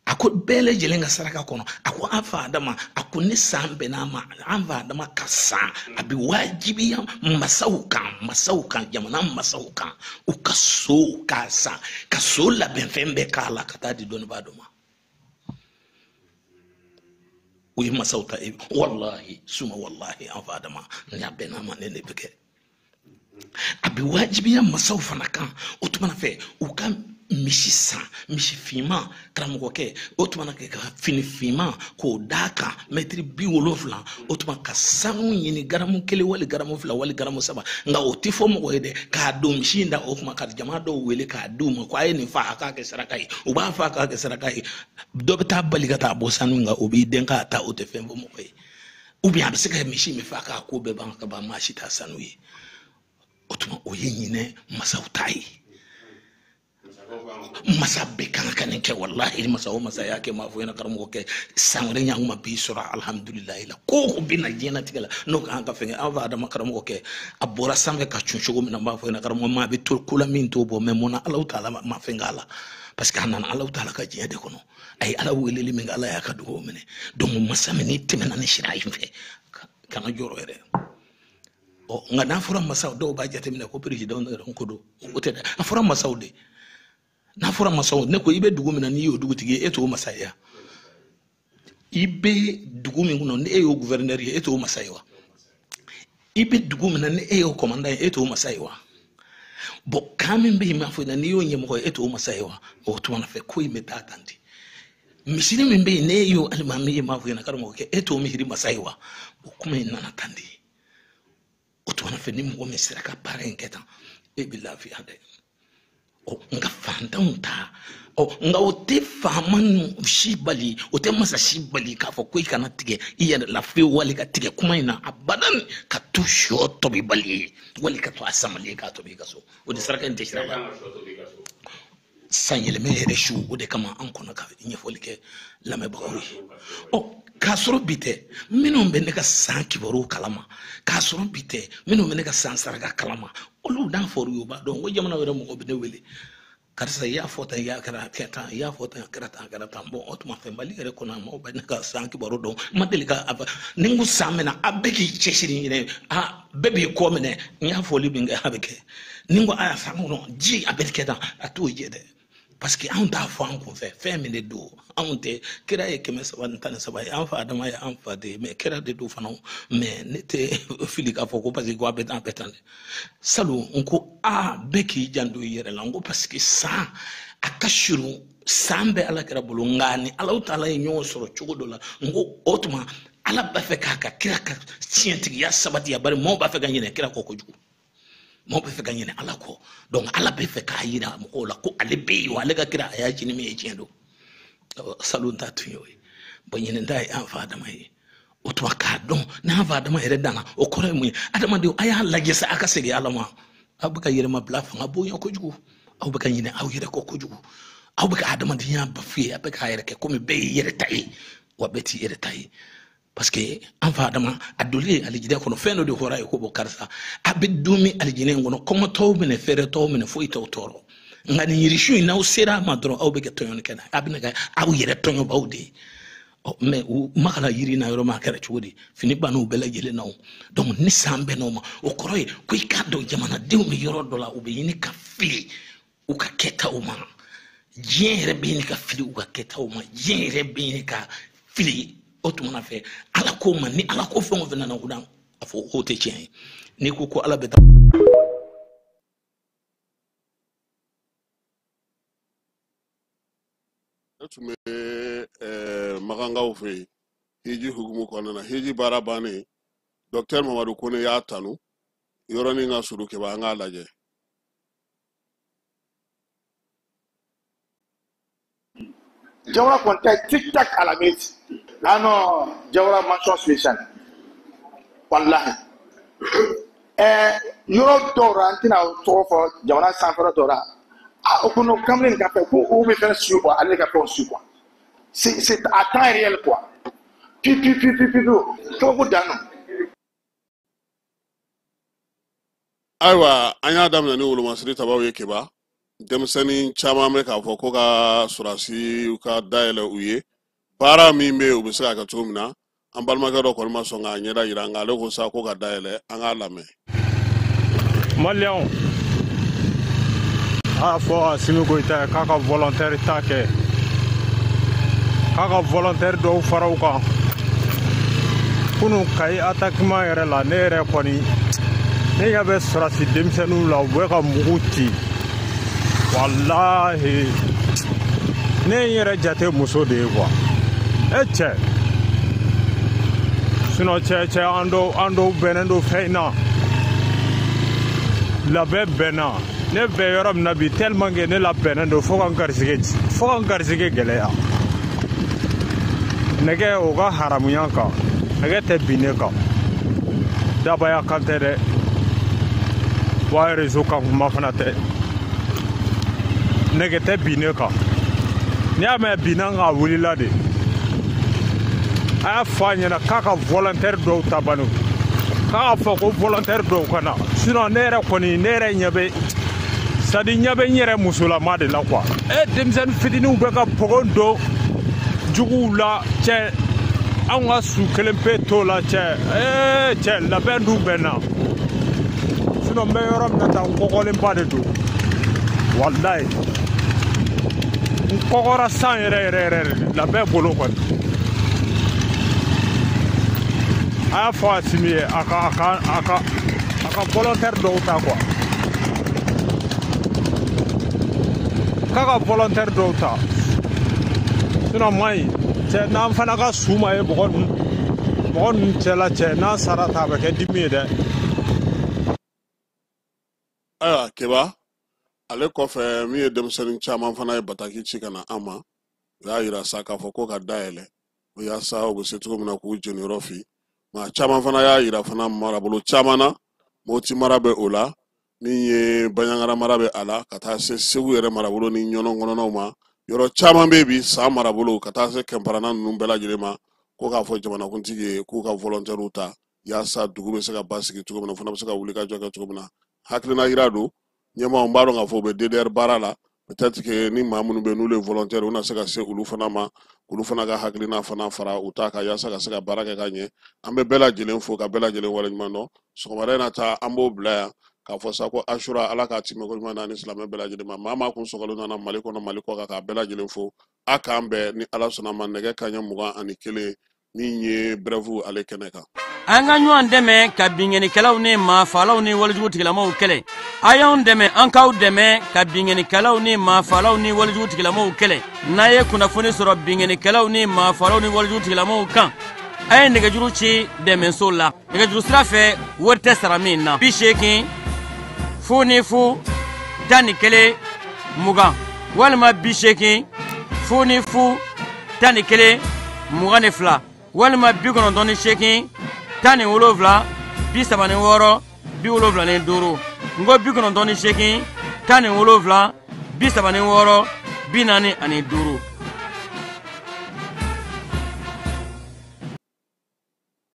a ko bɛɛ lajɛlen ka saraka kɔnɔ, a ko an fa Adama, a ko ni san bɛnna ma, an fa Adama ka san a bɛ wajibiya masaw kan, jamana masaw kan, u ka so k'a san, ka so labɛnfɛn bɛɛ k'a la ka taa di dɔnnibaa dɔ ma. O ye masaw ta ye. Walahi suma walahi an fa Adama, ni a bɛnna ma ne de bɛ kɛ. A bɛ wajibiya masaw fana kan, o tuma fɛ u ka misi san, misi finman karamɔgɔkɛ, o tuma kɛ ka fini finman k'o d'a kan mɛtiri 70, o tuma ka sanu ɲini garamu 1 wali garamu 2 wali garamu 3, nka o tɛ fɔ mɔgɔ ye dɛ, k'a don misi in da, o tuma ka jama dɔw wele k'a d'u ma ko a ye nin fa a k'a kɛ saraka ye, u b'a fa a k'a kɛ saraka ye, dɔ bɛ taa bali ka taa bɔ sanu in kan, o b'i den k'a ta, o tɛ fɛn fɔ mɔgɔ ye. Ou bien a bɛ se ka misi min fa k'a ko bɛɛ ban ka ban, maa si t'a sanu ye. O tuma o ye ɲinɛ masaw ta ye. Masa bɛɛ kan ka nin kɛ, walahi masa o masa y'a kɛ, m'a fɔ ɲɛna karamɔgɔkɛ, san wɛrɛ ɲankuma b'i sɔrɔ alihamudulilayi la, ko o ko bɛ na diɲɛlatigɛ la n'o kan ka fɛn kɛ. An fa Adama karamɔgɔkɛ, a bɔra sanfɛ ka cun cogo min na, n b'a fɔ ɲɛna karamɔgɔ, maa bɛ to ko la min t'o bɔ, mɛ mun na Alahu taala ma fɛn k'a la, parce que a nana Alahu taala ka diɲɛ de kɔnɔ, a ye Ala weleli min kɛ, Ala y'a ka dugawu minɛ. Donc masa min n'i tɛmɛna ni sira in fɛ, kana jɔrɔ yɛrɛ. Ɔ nka n'a fɔra masaw, dɔw b'a jateminɛ ko président yɛrɛ ko don, o tɛ dɛ, a fɔra masaw de. N'a fɔra masaw, ne ko i bɛ dugu min na n'i y'o dugutigi ye, e t'o masa ye wa? I bɛ dugu min kɔnɔ ni e y'o gouverneur ye, e t'o masa ye wa? I bɛ dugu min na ni e y'o commandant ye, e t'o masa ye wa? Bon, kan min bɛ yen m'a fɔ n'i y'o ɲɛmɔgɔ ye, e t'o masa ye wa? O tuma na fɛ ko in bɛ taa tan de. Misiri min bɛ yen n'e y'o alimami ye, m'a fɔ ɲɛna karamɔgɔkɛ, e t'o misiri masa ye wa? O kuma in nana tan de. O tuma na fɛ ni mɔgɔ min sera ka baara in kɛ tan, e bɛ lafiya dɛ. Ɔ nka fantanw ta, ɔ nka o tɛ faama si bali, o tɛ masa si bali k'a fɔ ko i kana tigɛ i yɛrɛ la fiyewu, wali ka tigɛ kuma in na abadan, ka to sɔ tobibali ye, wali ka to a samali ye k'a tobi i ka so. O de saraka in tɛ sira la. San yɛlɛmɛ yɛrɛ su, o de kama an kɔnɔ ka ɲɛfɔli kɛ lamɛnbagaw ye. Ɔ k'a sɔrɔ bi tɛ, minnu bɛ ne ka san kibaruw kalama, k'a sɔrɔ bi tɛ, minnu bɛ ne ka san saraka kalama, olu n'a fɔr'u ye, u b'a dɔn ko jamana wɛrɛ mɔgɔ bɛ ne wele, karisa i y'a fɔ tan, i y'a kɛra kɛ tan, i y'a fɔ tan, a kɛra tan, a kɛra tan. Bon, o tuma fɛn Mali yɛrɛ kɔnɔ, maaw bɛ ne ka san kibaru dɔn. N ma deli ka ni n ko san min na, a bɛɛ k'i cɛsiri ɲinɛ, a bɛɛ b'i kɔ minɛ. N y'a fɔli min kɛ, a bɛ kɛ. Ni n ko a san kɔnɔ ji a bɛ kɛ tan, a t'o jɛ dɛ. Parce que anw t'a fɔ an kunfɛ, fɛn min de don, anw tɛ. Kira ye 313 ye, an fa Adama ye an fa de ye, mais kira de don fana. Mais ne tɛ fili k'a fɔ ko parce que ko a bɛ tan, a bɛ tan dɛ. Salon n ko a bɛɛ k'i janto i yɛrɛ la, n ko parce que san a ka surun, san bɛ Ala kira bolo, nka ni Alahu taala ye ɲɔgɔn sɔrɔ cogo dɔ la, n ko o tuma Ala b'a fɛ k'a ka kira ka tiɲɛtigiya sabati, a bari maaw b'a fɛ ka ɲinɛ kira kɔ kojugu, maaw b'a fɛ ka ɲinɛ Ala kɔ. Donc Ala bɛ fɛ k'a yira mɔgɔw la ko ale bɛ yen, wa ale ka kira a y'a ci ni min ye tiɲɛ don. Salon ta tun y'o ye. Bon, ɲinɛ ta ye an fa Adama ye. O tuma k'a dɔn n'an fa Adama yɛrɛ danna, o kɔrɔ ye mun ye? Adamadenw, a y'a lajɛ sa, a ka segin Ala ma. Aw bɛ ka yɛrɛmabila fanga bonya kojugu, aw bɛ ka ɲinɛ aw yɛrɛ kɔ kojugu, aw bɛ ka adamadenya bafuye, a bɛ k'a yɛrɛ kɛ komi bɛɛ y'i yɛrɛ ta ye, wa bɛɛ t'i yɛrɛ ta ye. Parce que an fa Adama a donlen alijinɛ kɔnɔ, fɛn dɔ de fɔra ye ko bɔn karisa a bɛ dun min alijinɛ in kɔnɔ, kɔngɔ t'aw minɛ, fɛɛrɛ t'aw minɛ, foyi t'aw tɔɔrɔ. Nka nin yirisun in, n'aw sera a ma dɔrɔn, aw bɛ kɛ tɔɲɔni kɛ n'a ye, a bɛna kɛ aw yɛrɛ tɔɲɔbaw de ye. Mɛ u magala yiri na yɔrɔ min, a kɛra cogo di? Fini bann'u bɛɛ lajɛlen na o. Donc ni san bɛnn'o ma, o kɔrɔ ye ko i k'a dɔn jamanadenw bɛ yɔrɔ dɔ la, u bɛ ɲini ka fili u ka kɛtaw ma. Diɲɛ yɛrɛ bɛ ɲini ka fili u ka kɛtaw ma, diɲɛ yɛrɛ bɛ ɲini ka fili. O tuma na fɛ, Ala ko ma, ni Ala ko fɛn o fɛn nana o dan, a fɔ k'o tɛ tiɲɛ ye. N'i ko ko Ala bɛ taa. Ne tun bɛ Makankaw fɛ yen hiji hukumu kɔnɔna na, hiji baara bannen, docteur Mamadu Kone y'a tanu yɔrɔnin ka surun. Keba, an k'a lajɛ. Jawara comptait tic-tac à la minute. Ah non, Jawara mention spéciale. Wallahi. Yɔrɔ dɔw la, n tɛna tɔgɔ fɔ, jamana sanfɛla dɔw la, ah, o kɔnɔ kamalen ka fɛn ko o bɛ fɛn su quoi, ale ka fɛnw su quoi. C'est à temps réel quoi. Pi pi pi pi pi pi, kabako dan nɔ. Ayiwa, an y'a daminɛ ni wolomasiri tabaw ye. Keba, denmisɛnnin caman bɛ k'a fɔ ko ka sɔrɔdasiw ka dayɛlɛ u ye baara min bɛ yen, u bɛ se k'a kɛ cogo min na. An balimakɛ dɔ kɔni ma sɔn k'a ɲɛda yira, nka ale ko sa ko ka dayɛlɛ. An k'a lamɛn. Maliyɛnw, a y'a fɔ Asimi Goyita ye k'a ka volontaire ta kɛ, k'a ka volontaire dɔw fara u kan. Kunun Kayi attaquement yɛrɛ la, ne yɛrɛ kɔni ne ɲɛ bɛ sɔrɔdasi denmisɛnninw la, u bɛ ka mugu ci. Walahi, ne ye n yɛrɛ jate muso de ye quoi. E cɛ, sinon cɛ, an dɔw bɛnnen don fɛn in na, labɛn bɛnna. Ne bɛ yɔrɔ min na bi, tellement que ne labɛnnen don, fo ka n garisɛgɛ gɛlɛya. Nɛgɛ o ka haramuya kan, nɛgɛ tɛ bin ne kan, dabaya kan tɛ dɛ, wa réseau kan kuma fana tɛ. Nɛgɛ tɛ bin ne kan, n'i y'a mɛn binna kan, a wulila de. A y'a fɔ a ɲɛna k'a ka volontaire dɔw ta bani, k'a fɔ ko volontaire dɔw ka na. Sinon ne yɛrɛ kɔni, ne yɛrɛ ɲɛ bɛ, c'est à dire ɲɛ bɛ n yɛrɛ musolama de la quoi. E denmisɛnnin fitininw bɛ ka pogon don juguw la cɛ, anw ka su kelen pe t'o la cɛ. Ee cɛ, labɛn dun bɛ na. Sinon n bɛ yɔrɔ min na tan, n kɔgɔlenba de don. Walayi, n kɔgɔra san yɛrɛ yɛrɛ yɛrɛ de labɛn bolo kɔni. A y'a fɔ Asimi ye a ka volontaire dɔw ta quoi, k'a ka volontaire dɔw ta. Sinon man ɲi cɛ, n'an fana ka su ma ye mɔgɔ ninnu cɛla cɛ, n'an sara ta, a bɛ kɛ dimi ye dɛ. Ayiwa Keba, ale kɔfɛ min ye denmisɛnnin caman fana ye bataki ci ka na an ma, u y'a yira sa k'a fɔ ko ka dayɛlɛ yaasa u bɛ se cogo min na k'u jeniyɔrɔ fi. Maa caman fana y'a yira fana marabolo caman na, Moti mara bɛ o la, min ye Baɲangara mara bɛ a la, ka taa se Segu yɛrɛ marabolo ni Ɲɔnɔ kɔnɔnaw ma. Yɔrɔ caman bɛ bi San marabolo, ka taa se Kɛnparana ninnu bɛɛ lajɛlen ma, ko k'a fɔ jamanakuntigi ye k'u ka volontaires ta yaasa dugu bɛ se ka basigi cogo min na, o fana bɛ se ka wuli ka jɔ kɛ cogo min na. Hakilina yira don ɲɛmaaw, n b'a dɔn k'a fɔ u bɛ DDR baara la. Peut-être que ni maa minnu bɛ n'olu ye volontaire, u na se ka se olu fana ma, olu fana ka hakilina fana fara u ta kan yaasa ka se ka baara kɛ ka ɲɛ. An bɛ bɛɛ lajɛlen fo ka bɛɛ lajɛlen waleɲuman dɔn. Sɔgɔmada in na ta, an b'o bila yan k'a fɔ sa ko Asura, Ala k'a timɛ ko ɲuman na ni silamɛ bɛɛ lajɛlen ma. Maa maa kun sɔgɔlen nana Mali kɔnɔ, Mali kɔ kan, k'a bɛɛ lajɛlen fo. A k'an bɛn ni Ala sɔnna ma nɛgɛ kanɲɛ 21 min ye brève ale kɛnɛ kan. An ka ɲɔgɔn dɛmɛ ka binkannikɛlaw ni maafalaw ni walejugu tigilamaw kɛlɛ. A y'anw dɛmɛ, an k'aw dɛmɛ ka binkannikɛlaw ni maafalaw ni walejugu tigilamaw kɛlɛ. N'a ye kunnafoni sɔrɔ binkannikɛlaw ni maafalaw ni walejugu tigilamaw kan, A ye nɛgɛjuru ci dɛmɛso la nɛgɛjuru sira fɛ, wari tɛ sara min na: 80 00 11 20 walima 80 00 11 22 walima 98 17 36 75. N ko 98 17 36 45.